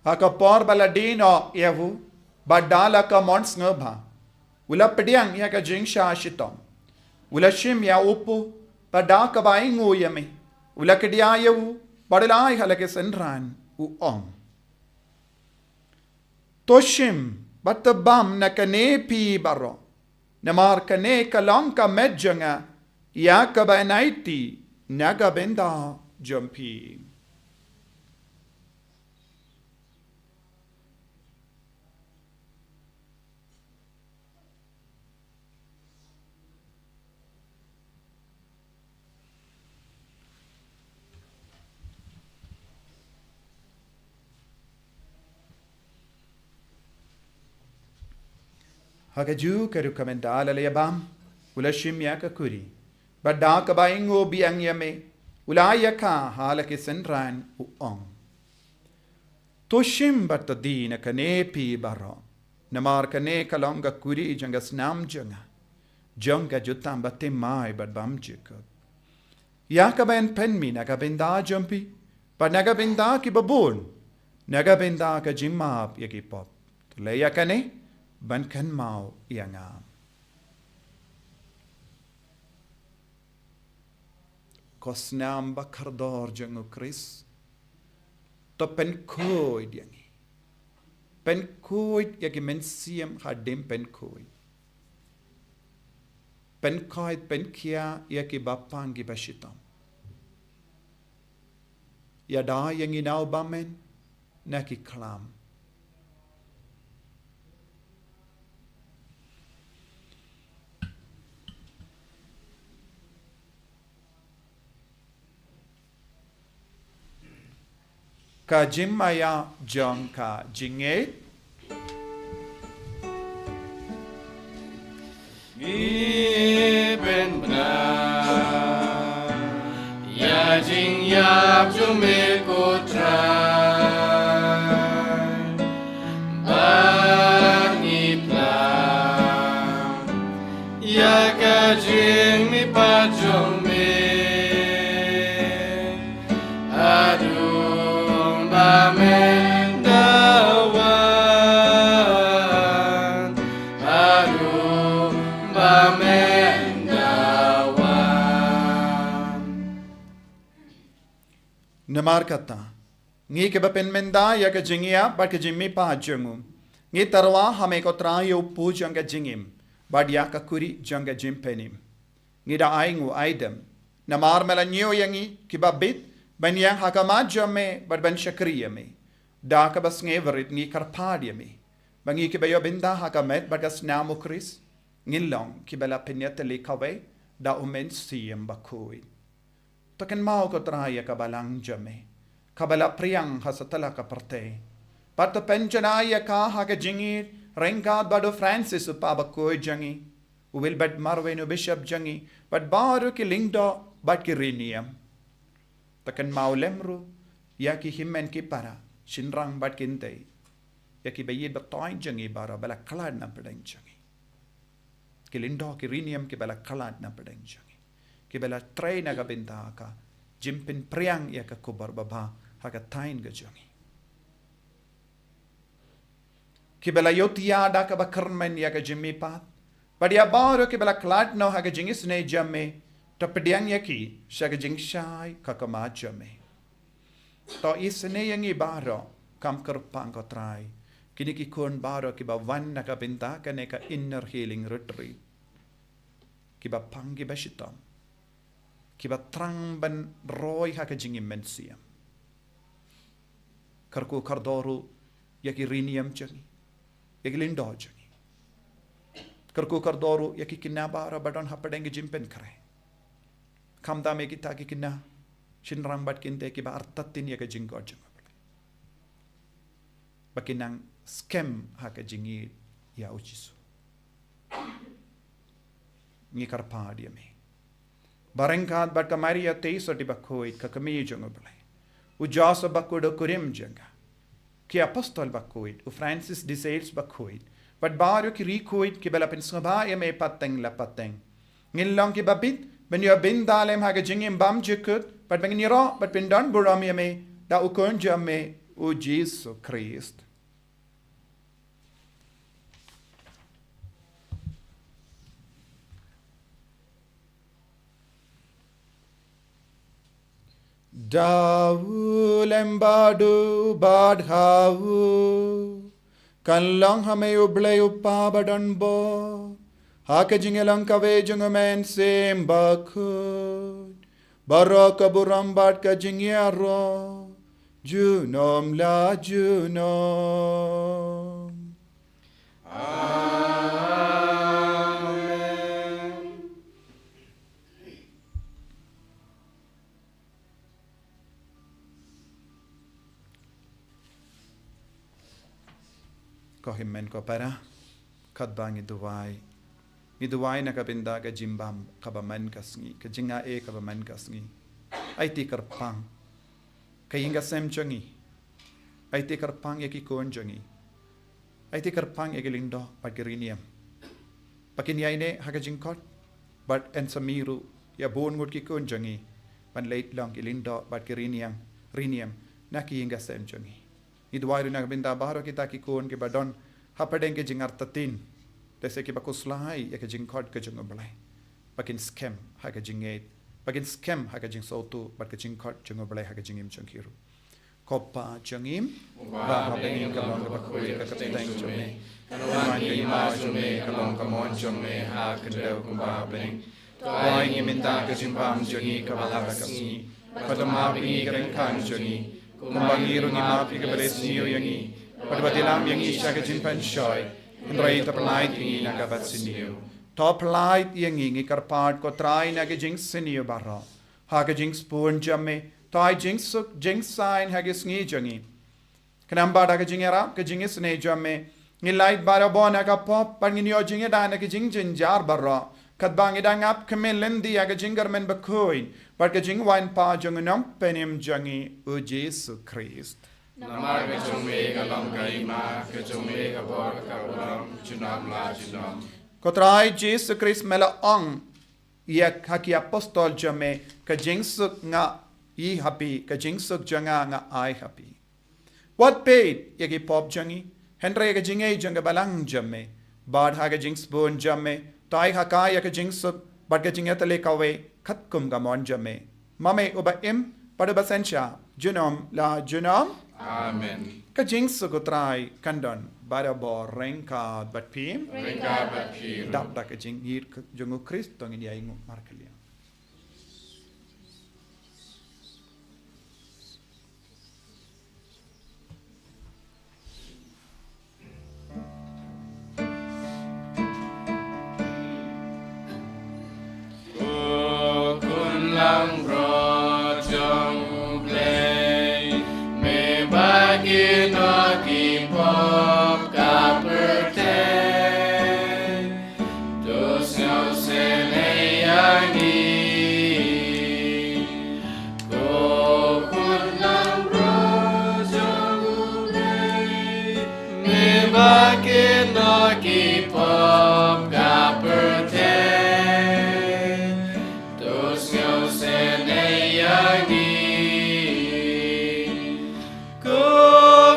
Ha ka por ba la die noh ïa u, bad da la ka mon sngewbha, u la pdiang ïa ka jingshah shitom. U la shim ïa u pu, bad da kaba ainguh ïa me, u la kdiah ïa u, bad u la ai ha la ki synran, u ong: To shim bad to bam na kane phi baroh, namar kane ka long ka met jong nga, ïa kaba yn aiti na ka bynta jong phi. Ha kajuh ka rukom, ynda la ïa bam, u la shim ïa ka kuri, bad da kaba ainguh biang ïa me, u la ai ïa ka ha la ki synran, u ong: To shim bad to die na kane phi baroh, namar kane ka long ka kuri jong ka snam jong nga, jong ka jutang baptisma bad bam jingkut, ïa kaba yn pynmih na ka bynta jong phi bad na ka bynta kiba bun, na ka bynta ka jingmap ïa ki pop. To leh ïa kane ban kynmaw ïa nga. Ko snam ba kordor jong U Khrist, to pynkhuid ïa ngi. Pynkhuid ïa ki mynsiem hadien pynkhuid. Pynkhuid pynkhia ïa kiba pang kiba shitom. Ïada ïa ngi na u bymman na ki khlam. Ka jingmaïa jong ka jingngeit. Ngi pynbna ïa jingïap jong me ko Trai, bad ngi pla ïa ka jingmihpat jong me. Haduh ba men da wan, haduh ba men da wan. Namar kata, ngi kiba pynmynta ïa ka jingïap bad ka jingmihpat jong u, ngi tyrwa ha me ko Trai ïa u pu jong ka jingim, bad ïa ka kuri jong ka jingpynim. Ngi da ainguh aidem, namar me la ñiew ïa ngi kiba bit ban ïeng ha khmat jong me bad ban shakri ïa me. Da kaba sngewrit ngi kyrpad ïa me, ba ngi kiba ïoh bynta ha ka met bad ka snam U Khrist, ngin long kiba la pynïatylli kawei da u Mynsiem Bakhuid. To kynmaw ko Trai ïa ka balang jong me, kaba la phriang ha satlak ka pyrthei. Bad to pynjanai ïa ka ha ka jingïeit ryngkat bad u Francis u Papa bakhuid jong ngi, u Wilbert Marwein u Bishop jong ngi, bad baroh ki lyngdoh bad ki riewniam. To kynmaw lem ruh ïa ki hynmen ki para, shynrang bad ki kynthei, ïa kiba ïeit ba thoiñ jong ngi baroh ba la khlad na pdeng jong ngi. Ki lyngdoh ki riewniam kiba la khlad na pdeng jong ngi, kiba la trei na ka bynta ka jingpynphriang ïa ka khubor babha ha ka thaiñ ka jong ngi, kiba la ïohthiah da kaba kyrmen ïa ka jingmihpat, bad ïa baroh kiba la khlad noh ha ka jingisynei jong me, to pdiang ïa ki sha ka jingshai ka khmat jong me. To isynei ïa ngi baroh, kham kyrpang ko Trai, kine ki khun baroh kiba wan na ka bynta kane ka Inner Healing Retreat, kiba pang kiba shitom, kiba thrang ban roi ha ka jingim mynsiem. Kyrkhu kyrdoh ruh ïa ki riewniam jong ngi, ïa ki lyngdoh jong ngi. Kyrkhu kyrdoh ruh ïa ki khynnah baroh ba don hapdeng ki jingpynkhreh, khamtam ïa kita ki khynnah, shynrang bad ki kynthei kiba artatien ïa ka jingkhot jong U Blei, ba kin nang skhem ha ka jingïeit ïa U Jisu. Ngi kyrpad ïa me. Ba ryngkat bad ka Maria Theisotti bakhuid, ka kmie jong U Blei, u Joseph bakhuid u kurim jong ka, ki apostol bakhuid, u Francis de Sales bakhuid, bad baroh ki riewkhuid kiba la pynsngewbha ïa me pateng la pateng. Ngin long kiba bit ban ïoh bynta lem ha ka jingim bymjukut, bad ba ngin ïaroh bad pyndonburom ïa me da u Khun jong me, u Jisu Khrist. Da u lem bad u bad ha u, kan long ha me U Blei U Kpa badonbor, ha ka jingïalong kawei jong U Mynsiem Bakhuid, baroh ka burom bad ka jingïaroh junom la junom. Amen. Ko hynmen ko para, katba ngi duwai, ngi duwai na ka bynta ka jingbam kaba man ka sngi, ka jingai kaba man ka sngi. Aiti kyrpang ka ïing ka sem jong ngi. Aiti kyrpang ïa ki khun jong ngi. Aiti kyrpang ïa ki lyngdoh bad ki rynïeng, ba kin ïaineh ha ka jingkhot, bad yn sa mih ruh ïa bun ngut ki khun jong ngi ban leit long ki lyngdoh bad ki rynïeng, rynïeng na ki ïing ka sem jong ngi. Ngi duwai ruh na ka bynta baroh kita ki khun kiba don hapdeng ki jingartatien, lehse kiba khuslai ïa ka jingkhot ka jong U Blei, ba kin skhem ha ka jingngeit, ba kin skhem ha ka jingsngewthuh bad ka jingkhot jong U Blei ha ka jingim jong ki ruh. Ko Pa jong ngi, uba ha bneng, ka long kaba khuid ka kyrteng jong me. Kan wan ka hima jong me, kan long ka mon jong me ha khyndew kumba ha bneng. To ai ngi mynta ka jingbam jong ngi kaba ha ka sngi. Bad to map ïa ngi ki ryngkat jong ngi, kumba ngi ruh ngi map ïa kiba ïasniew ïa ngi. Bad wat ïalam ïa ngi sha ka jingpynshoi, hynrei to pyllait ïa ngi na kaba sniew. To pyllait ïa ngi, ngi kyrpad ko Trai, na ki jingsniew baroh. Ha ka jingsbun jong me, to ai jingsuk jingsaiñ ha ki sngi jong ngi. Khnang ba da ka jingïarap ka jingisynei jong me, ngin lait barabor na ka pop, bad ngin ïoh jingïada na ki jingjynjar baroh, katba ngi dang ap khmih lynti ïa ka jingkyrmen bakhuid bad ka jingwan pat jong u Nongpynim jong ngi, u Jisu Khrist. Namar ka jong me ka long ka hima, ka jong me ka bor, ka burom, junom la junom. Ko Trai Jisu Khrist, me la ong ïa ki apostol jong me, ka jingsuk nga ai ha phi, ka jingsuk jong nga nga ai ha phi. Wat peit ïa ki pop jong ngi, hynrei ïa ka jingngeit jong ka balang jong me. Bad ha ka jingsbun jong me, to ai ha ka ïa ka jingsuk bad ka jingïatylli kawei, katkum ka mon jong me. Ma me uba im bad uba synshar junom la junom. Amen. Ka jingsuk u Trai kan don barabor ryngkat bad phi. Ryngkat bad phi. Dap da ka jingïeit jong u Khrist, to ngin ïa ïnguh markylliang. Ko Khun langbrot jong U Blei, me ba kino ki pop ka pyrthei, to sngewsynei ïa ngi. Ko Khun langbrot jong U Blei, me ba kino ki pop ka pyrthei, to sngewsynei ïa ngi. Ko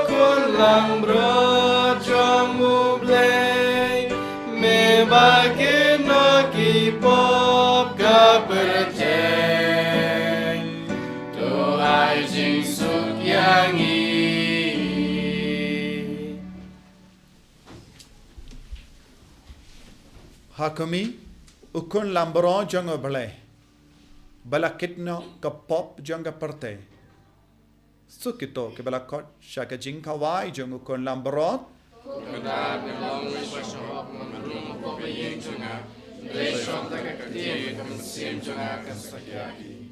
Khun langbrot jong U Blei, me ba kino ki pop ka pyrthei, to ai jingsuk ïa ngi. Ha khmih, U Khun langbrot jong U Blei, ba la kit noh ka pop jong ka pyrthei. Suk ito kiba la khot sha ka jingkhawai jong U Khun langbrot. Ko Kynrad, me long uba shong hok, me long uba pop ïa ka ïing jong nga. Hynrei shong da ka ktien, ka mynsiem jong nga kan sa ïaid.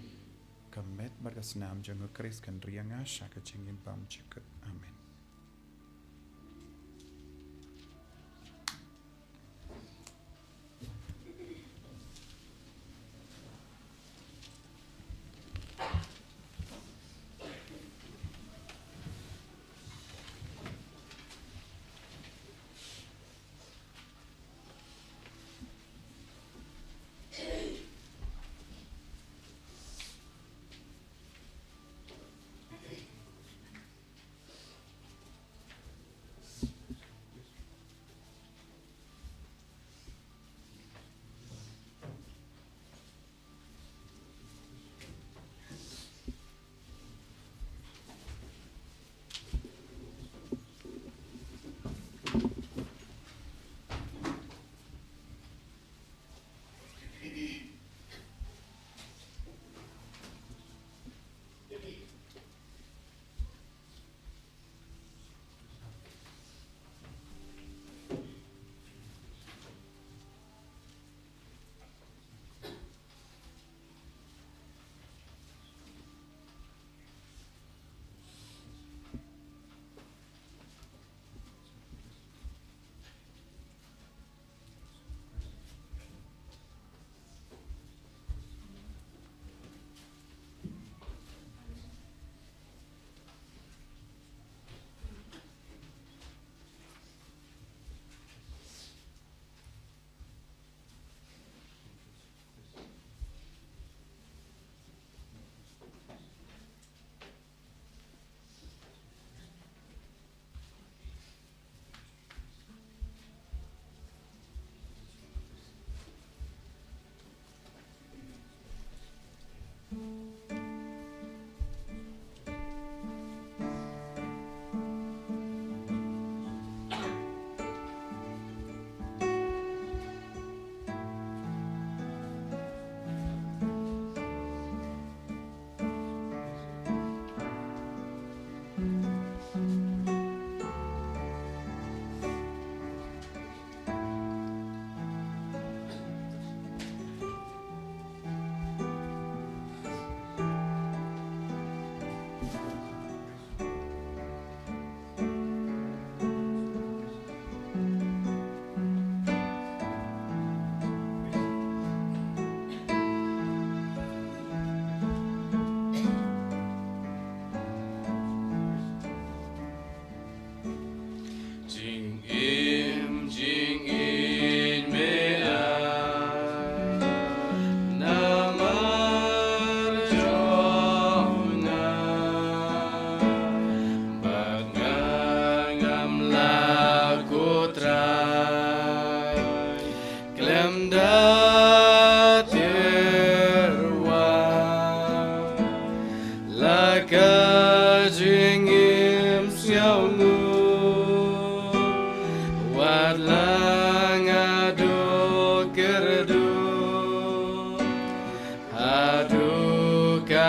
Ka met bad ka snam jong U Khrist kan ri ïa nga sha ka jingim bymjukut. Amen.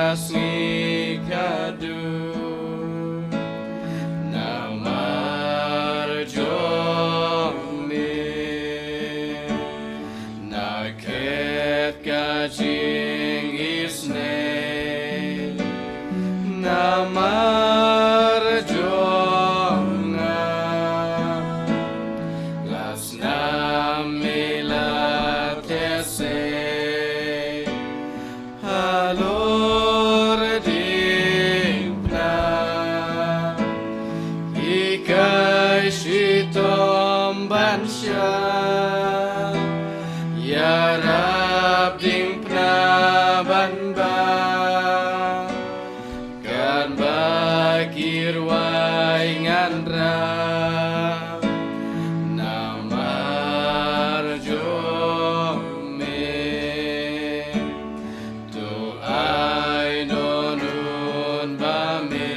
Sngi khadduh namar jong me, nga khet ka jingisynei namar jong nga. La snam me la theh sei halor diengphna, hikai shitom ban shah, ïarap diengphna ban bam, katba ki rwai ngan rah namar jong me. To ai noh un bam me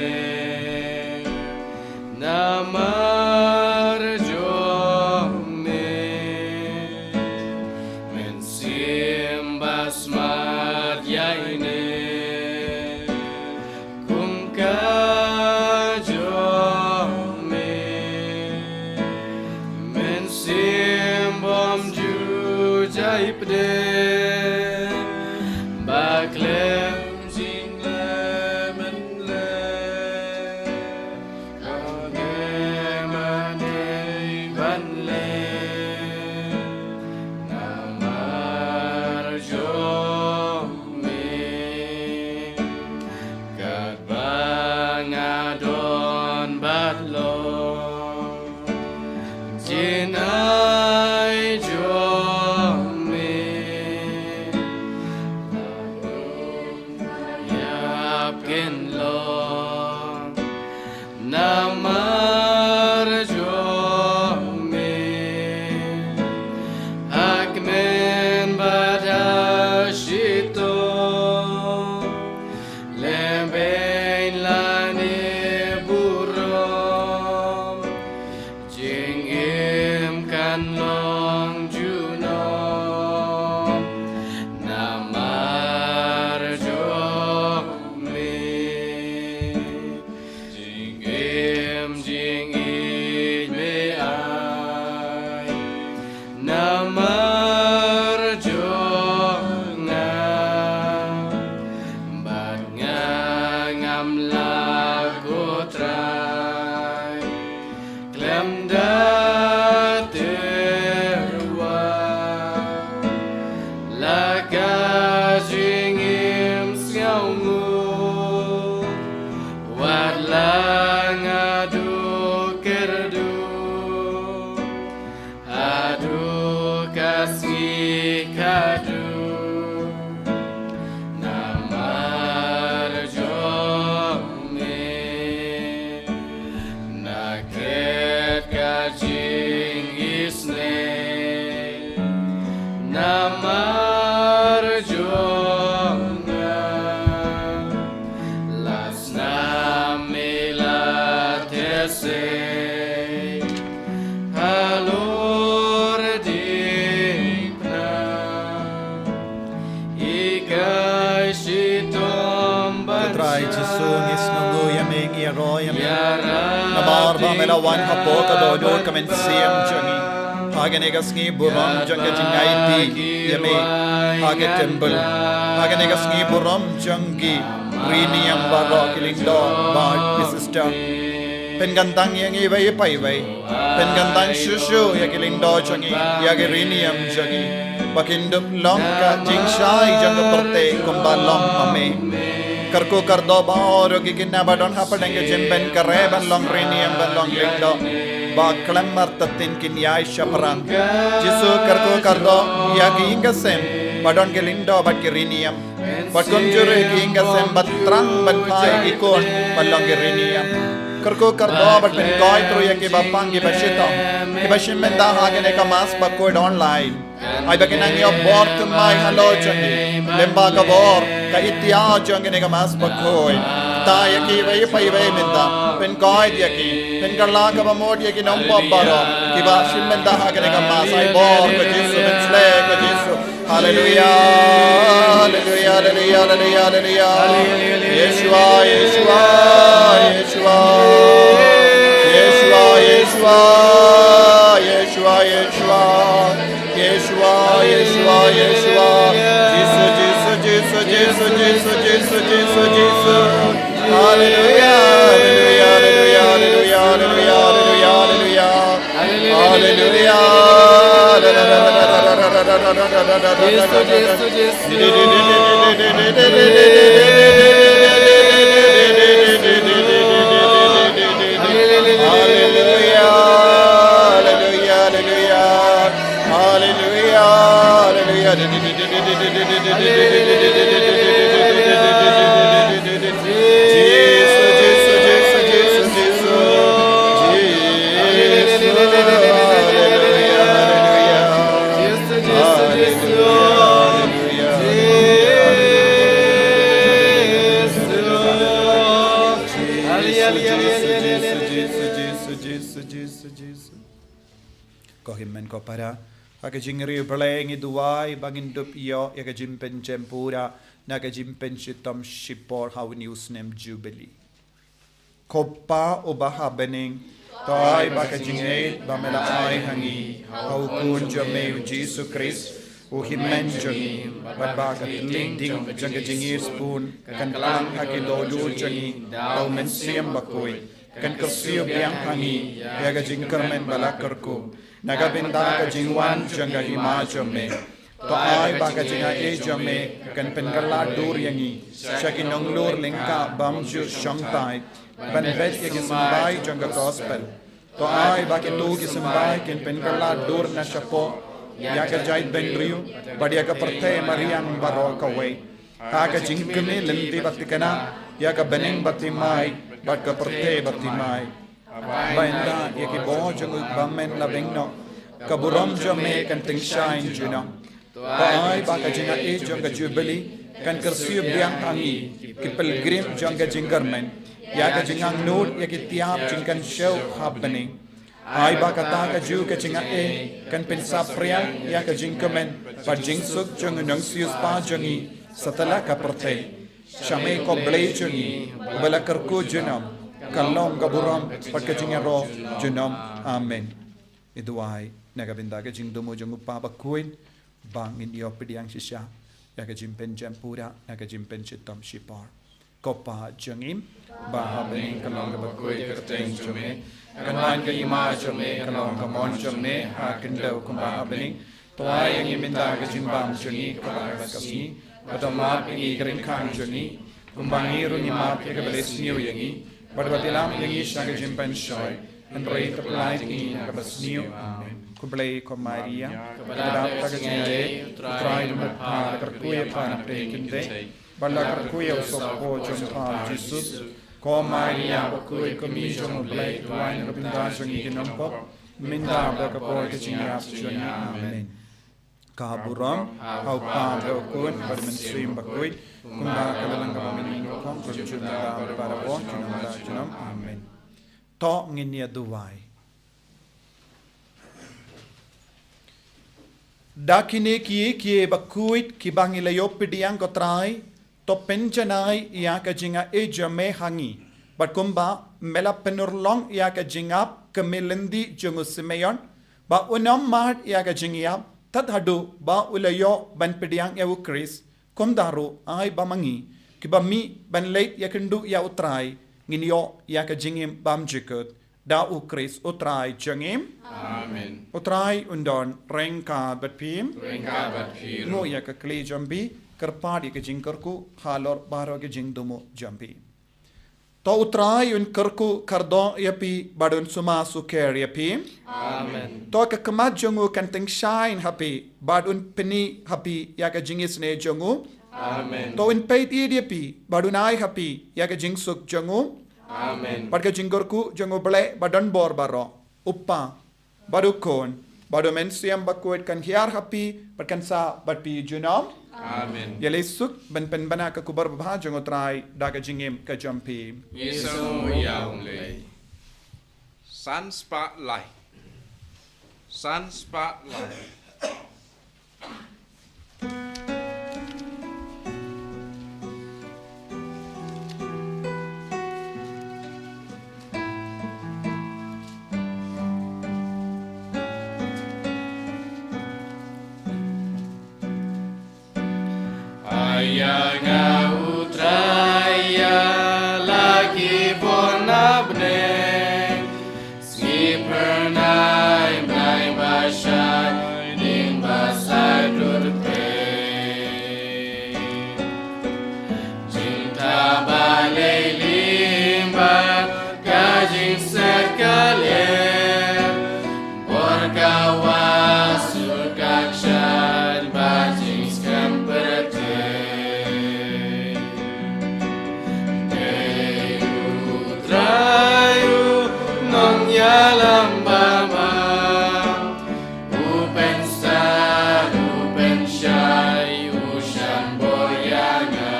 namar jong me. Mynsiem ba smat ïa ine kum ka jong me. Mynsiem bymjukut jai pdeng ba khlem jingleh mynleh. Ka ngi mane ban leh namar jong me. Katba nga don bad long jngai jong me, ïap kin long namar jong me. Ha kmen bad ha shitom, lehbeiñ lane burom, jingim kan long junom namar jong me. Jingim jingïeit me ai namar jong nga, bad nga ngam lah, ko Trai, khlem da tyrwa. La ka jingim sngewnguh, wat la nga duh kyrduh haduh ka sngi khadduh namar jong me. Nga khet ka jingisynei namar jong nga. La snam me la theh sei halor diengphna, hikai shitom ban shah. Ko Trai Jisu, ngi sngewnguh ïa me, ngi ïaroh ïa me. Namar ba me la wan hapoh ka dohnud ka mynsiem jong ngi ha kane ka sngi burom jong ka jingaiti ïa me ha ka temple, ha kane ka sngi burom jong ki ri niam baroh, ki lyngdoh bad ki sister. Pynkyntang ïa ngi iwei pa iwei. Pynkyntang shuh shuh ïa ki lyngdoh jong ngi, ïa ki ri niam jong ngi, ba kin dup long ka jingshai jong ka pyrthei kumba long ma me. Kyrkhu kyrdoh ba baroh ki kine ba don hapdeng ka jingpynkhreh ban long ri niam, ban long lyngdoh, ba khlem artatien kin ïaid shaphrang. Jisu, kyrkhu kyrdoh ïa ki ïing ki sem ba don ki lyngdoh bad ki ri niam. Bad kumjuh ruh ki ïing ki sem ba thrang ban phai ïa ki khun ban long ki ri niam. Kyrkhu kyrdoh bad pynkoit ruh ïa kiba pang, kiba shitom, kiba shim bynta ha kane ka Mass Bakhuid online. Ai ba kin nang ïoh bor thymmai halor jong ngi lyngba ka bor ka itiar jong kane ka Mass Bakhuid. Kta ïa ki iwei pa iwei mynta, pynkoit ïa ki, pynkylla kaba mut ïa ki nongpop baroh kiba shim bynta ha kane ka Mass. Ai bor ka Jisu, pynshlei ka Jisu. Hallelujah, hallelujah, hallelujah, hallelujah, hallelujah. Yeshua, Yeshua, Yeshua. Yeshua, Yeshua, Yeshua, Yeshua. Yeshua, Yeshua, Yeshua. Jisu, Jisu, Jisu, Jisu, Jisu, Jisu, Jisu, Jisu. Hallelujah, hallelujah, hallelujah, hallelujah, hallelujah, hallelujah. Hallelujah. Jisu, Jisu, Jisu. Hallelujah, hallelujah, hallelujah. Hallelujah, hallelujah. Jisu, Jisu, Jisu, Jisu, Jisu. Jisu, hallelujah, hallelujah. Jisu, Jisu, Jisu. Hallelujah, hallelujah, hallelujah. Jisu, Jisu, Jisu, Jisu, Jisu, Jisu, Jisu. Ko hynmen ko para, ha ka jingriewblei ngi duwai ba ngin dup ïoh ïa ka jingpynjem pura na ka jingpynshitom shipor ha une u snem Jubili. Ko Pa uba ha bneng, to ai ba ka jingïeit ba me la ai ha ngi ha u Khun jong me u Jisu Khrist, u hynmen jong ngi, bad ba ka tling ding jong ka jingïeit sbun kan klang ha ki dohnud jong ngi da u Mynsiem Bakhuid, kan kyrsiew biang ha ngi ïa ka jingkyrmen ba la kyrkhu na ka bynta ka jingwan jong ka hima jong me. To ai ba ka jingaiei jong me kan pynkylla dur ïa ngi sha ki nonglur lyngkha bymjukshongthait ban bret ïa ki symbai jong ka gospel. To ai ba kito ki symbai kin pynkylla dur na shapoh ïa ka jaitbynriew bad ïa ka pyrthei mariang baroh kawei, ha ka jingkmie lynti ba thikna ïa ka bneng ba thymmai bad ka pyrthei ba thymmai. Ba ynda ïa ki bor jong u bymmen la beng noh, ka burom jong me kan tyngshaiñ junom. To ai ba ka jingaiei jong ka Jubili kan kyrsiew biang ha ngi ki pilgrim jong ka jingkyrmen ïa ka jingangnud ïa ki tiap jingkynshew ha bneng. Ai ba kata kajuh ka jingaiei kan pynsaphriang ïa ka jingkmen bad jingsuk jong u nongsiewspah jong ngi satlak ka pyrthei. Sha me ko Blei jong ngi, uba la kyrkhu junom, ka long ka burom bad ka jingïaroh junom. Amen. Ngi duwai na ka bynta ka jingthmu jong u Pa Bakhuid ba ngin ïoh pdiang shisha ïa ka jingpynjem pura na ka jingpynshitom shipor. Ko Pa jong ngi ba ha bneng, ka long kaba khuid ka kyrteng jong me, kan wan ka hima jong me, kan long ka mon jong me ha khyndew kumba ha bneng. To ai ïa ngi mynta ka jingbam jong ngi kaba ar ka sngi, bad to map ïa ngi ki ryngkang jong ngi, kumba ngi ruh ngi map ïa kiba leh sniew ïa ngi, bad wat ïalam ïa ngi sha ka jingpynshoi, hynrei to pyllait ïa ngi na kaba sniew. Amen. Khublei ko Maria, kaba dap da ka jingaiei, u Trai u don bad pha, la kyrkhu ïa pha na pdeng ki kynthei, bad la kyrkhu ïa u sohpop jong pha u Jisu. Ko Maria bakhuid, ko kmie jong u Blei, duwai na ka bynta jong ngi ki nongpop, mynta bad ha ka por ka jingïap jong ngi. Amen. Ka burom ha u Pa bad ha u Khun bad ha u Mynsiem Bakhuid, kumba ka la long, kumba mynta, kumjuh, kumjuh, kumjuh, kumjuh, kumjuh. Amen. To ngin ïa duwai. Da kine kiei kiei bakhuid kiba ngi la ïoh pdiang, ko Trai, to pynjanai ïa ka jingaiei jong me ha ngi. Bad kumba me la pynurlong ïa ka jingïap kmie lynti jong u Simeon, ba un ym mad ïa ka jingïap tad haduh ba u la ïoh ban pdiang ïa u Khrist, kumta ruh ai ba ma ngi kiba mih ban leit ïakynduh ïa u Trai ngin ïoh ïa ka jingim bymjukut. Da u Khrist u Trai jong ngi. Amen. U Trai un don ryngkat bad phi. Ryngkat bad phi ruh. Nguh ïa ka khlieh jong phi, kyrpad ïa ka jingkyrkhu halor baroh ka jingthmu jong phi. To u Trai un kyrkhu kyrdoh ïa phi bad un sumar sukher ïa phi. Amen. To ka khmat jong u kan tyngshaiñ ha phi bad un pyni ha phi ïa ka jingisynei jong u. Amen. To un peit ïa phi bad un ai ha phi ïa ka jingsuk jong u. Amen. Bad ka jingkyrkhu jong u Blei ba don bor baroh, u Pa bad u Khun bad u Mynsiem Bakhuid, kan hiar ha phi bad kan sah bad phi junom. Amen. Ïaleh suk ban pynbna ka khubor babha jong u Trai da ka jingim ka jong phi. Ngi sngewnguh ïa U Blei. San spah lai. San spah lai. Ïa nga u Trai ïa la ki bun na bneng. Sngi phyrnai bnai ba shai ning ba sai dur te. Jingthaw ba lei lim ba ka jingset ka lem. Bor ka wa sur ka kshaid ba jingskhem pyrthei. Dei u Trai u nongïalam ba ma. U pynstad, u pynshai, u shan bor ïa nga.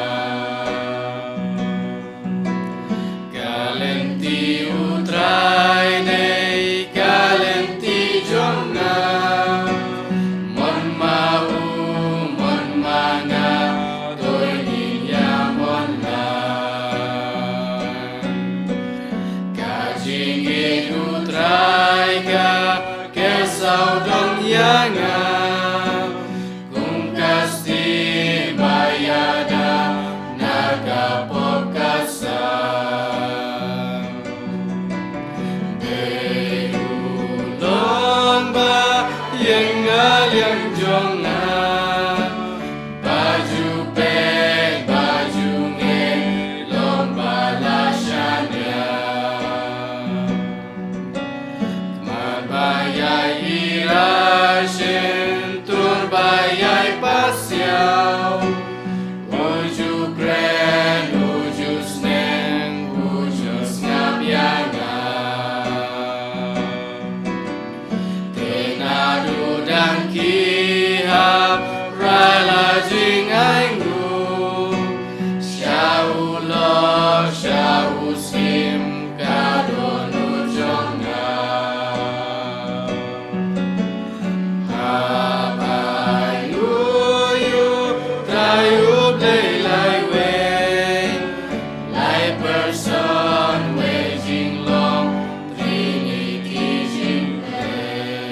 Ka lynti u Trai dei ka lynti jong nga. Mon ma u, mon ma nga, to ngin ïa mon lang. Ka jingïeit u Trai ka kyrsaw don ïa nga. Kum ka sti ba ïada na ka pop ka sang. Dei u long ba ïeng na liang jong nga. Ba ju peit, ba ju ngeit, long ba la shaniah. Khmat ba ïai ïrashim, tur ba ïai pasiaw. U ju kren, u ju sneng, u ju sngap ïa nga. Te naduh dang ki hap rai la jingainguh. Sha u lok, sha u syiem, ka dohnud jong nga. Hap ai u ïoh, Trai u Blei lai wei. Lai person wei jinglong, Trinity Jingpynim.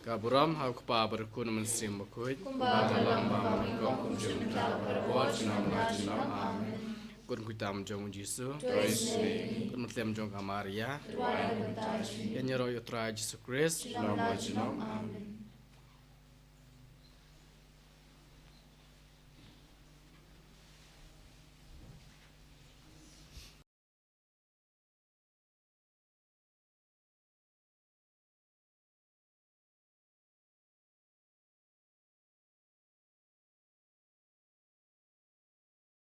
Ka burom ha u Kpa bad u Khun bad u Mynsiem Bakhuid. Kumba ka long, kumba ka long, kum jingim, kumba ka long, junom la junom. Amen. Khun kyrtam jong u Jisu. To ïeit ïa ngi. Khun mynsiem jong ka Maria. To duwai ïa ngi bynta jong ngi. Ïa ngi ïaroh ïa u Trai Jisu Khrist. Junom la junom. Amen.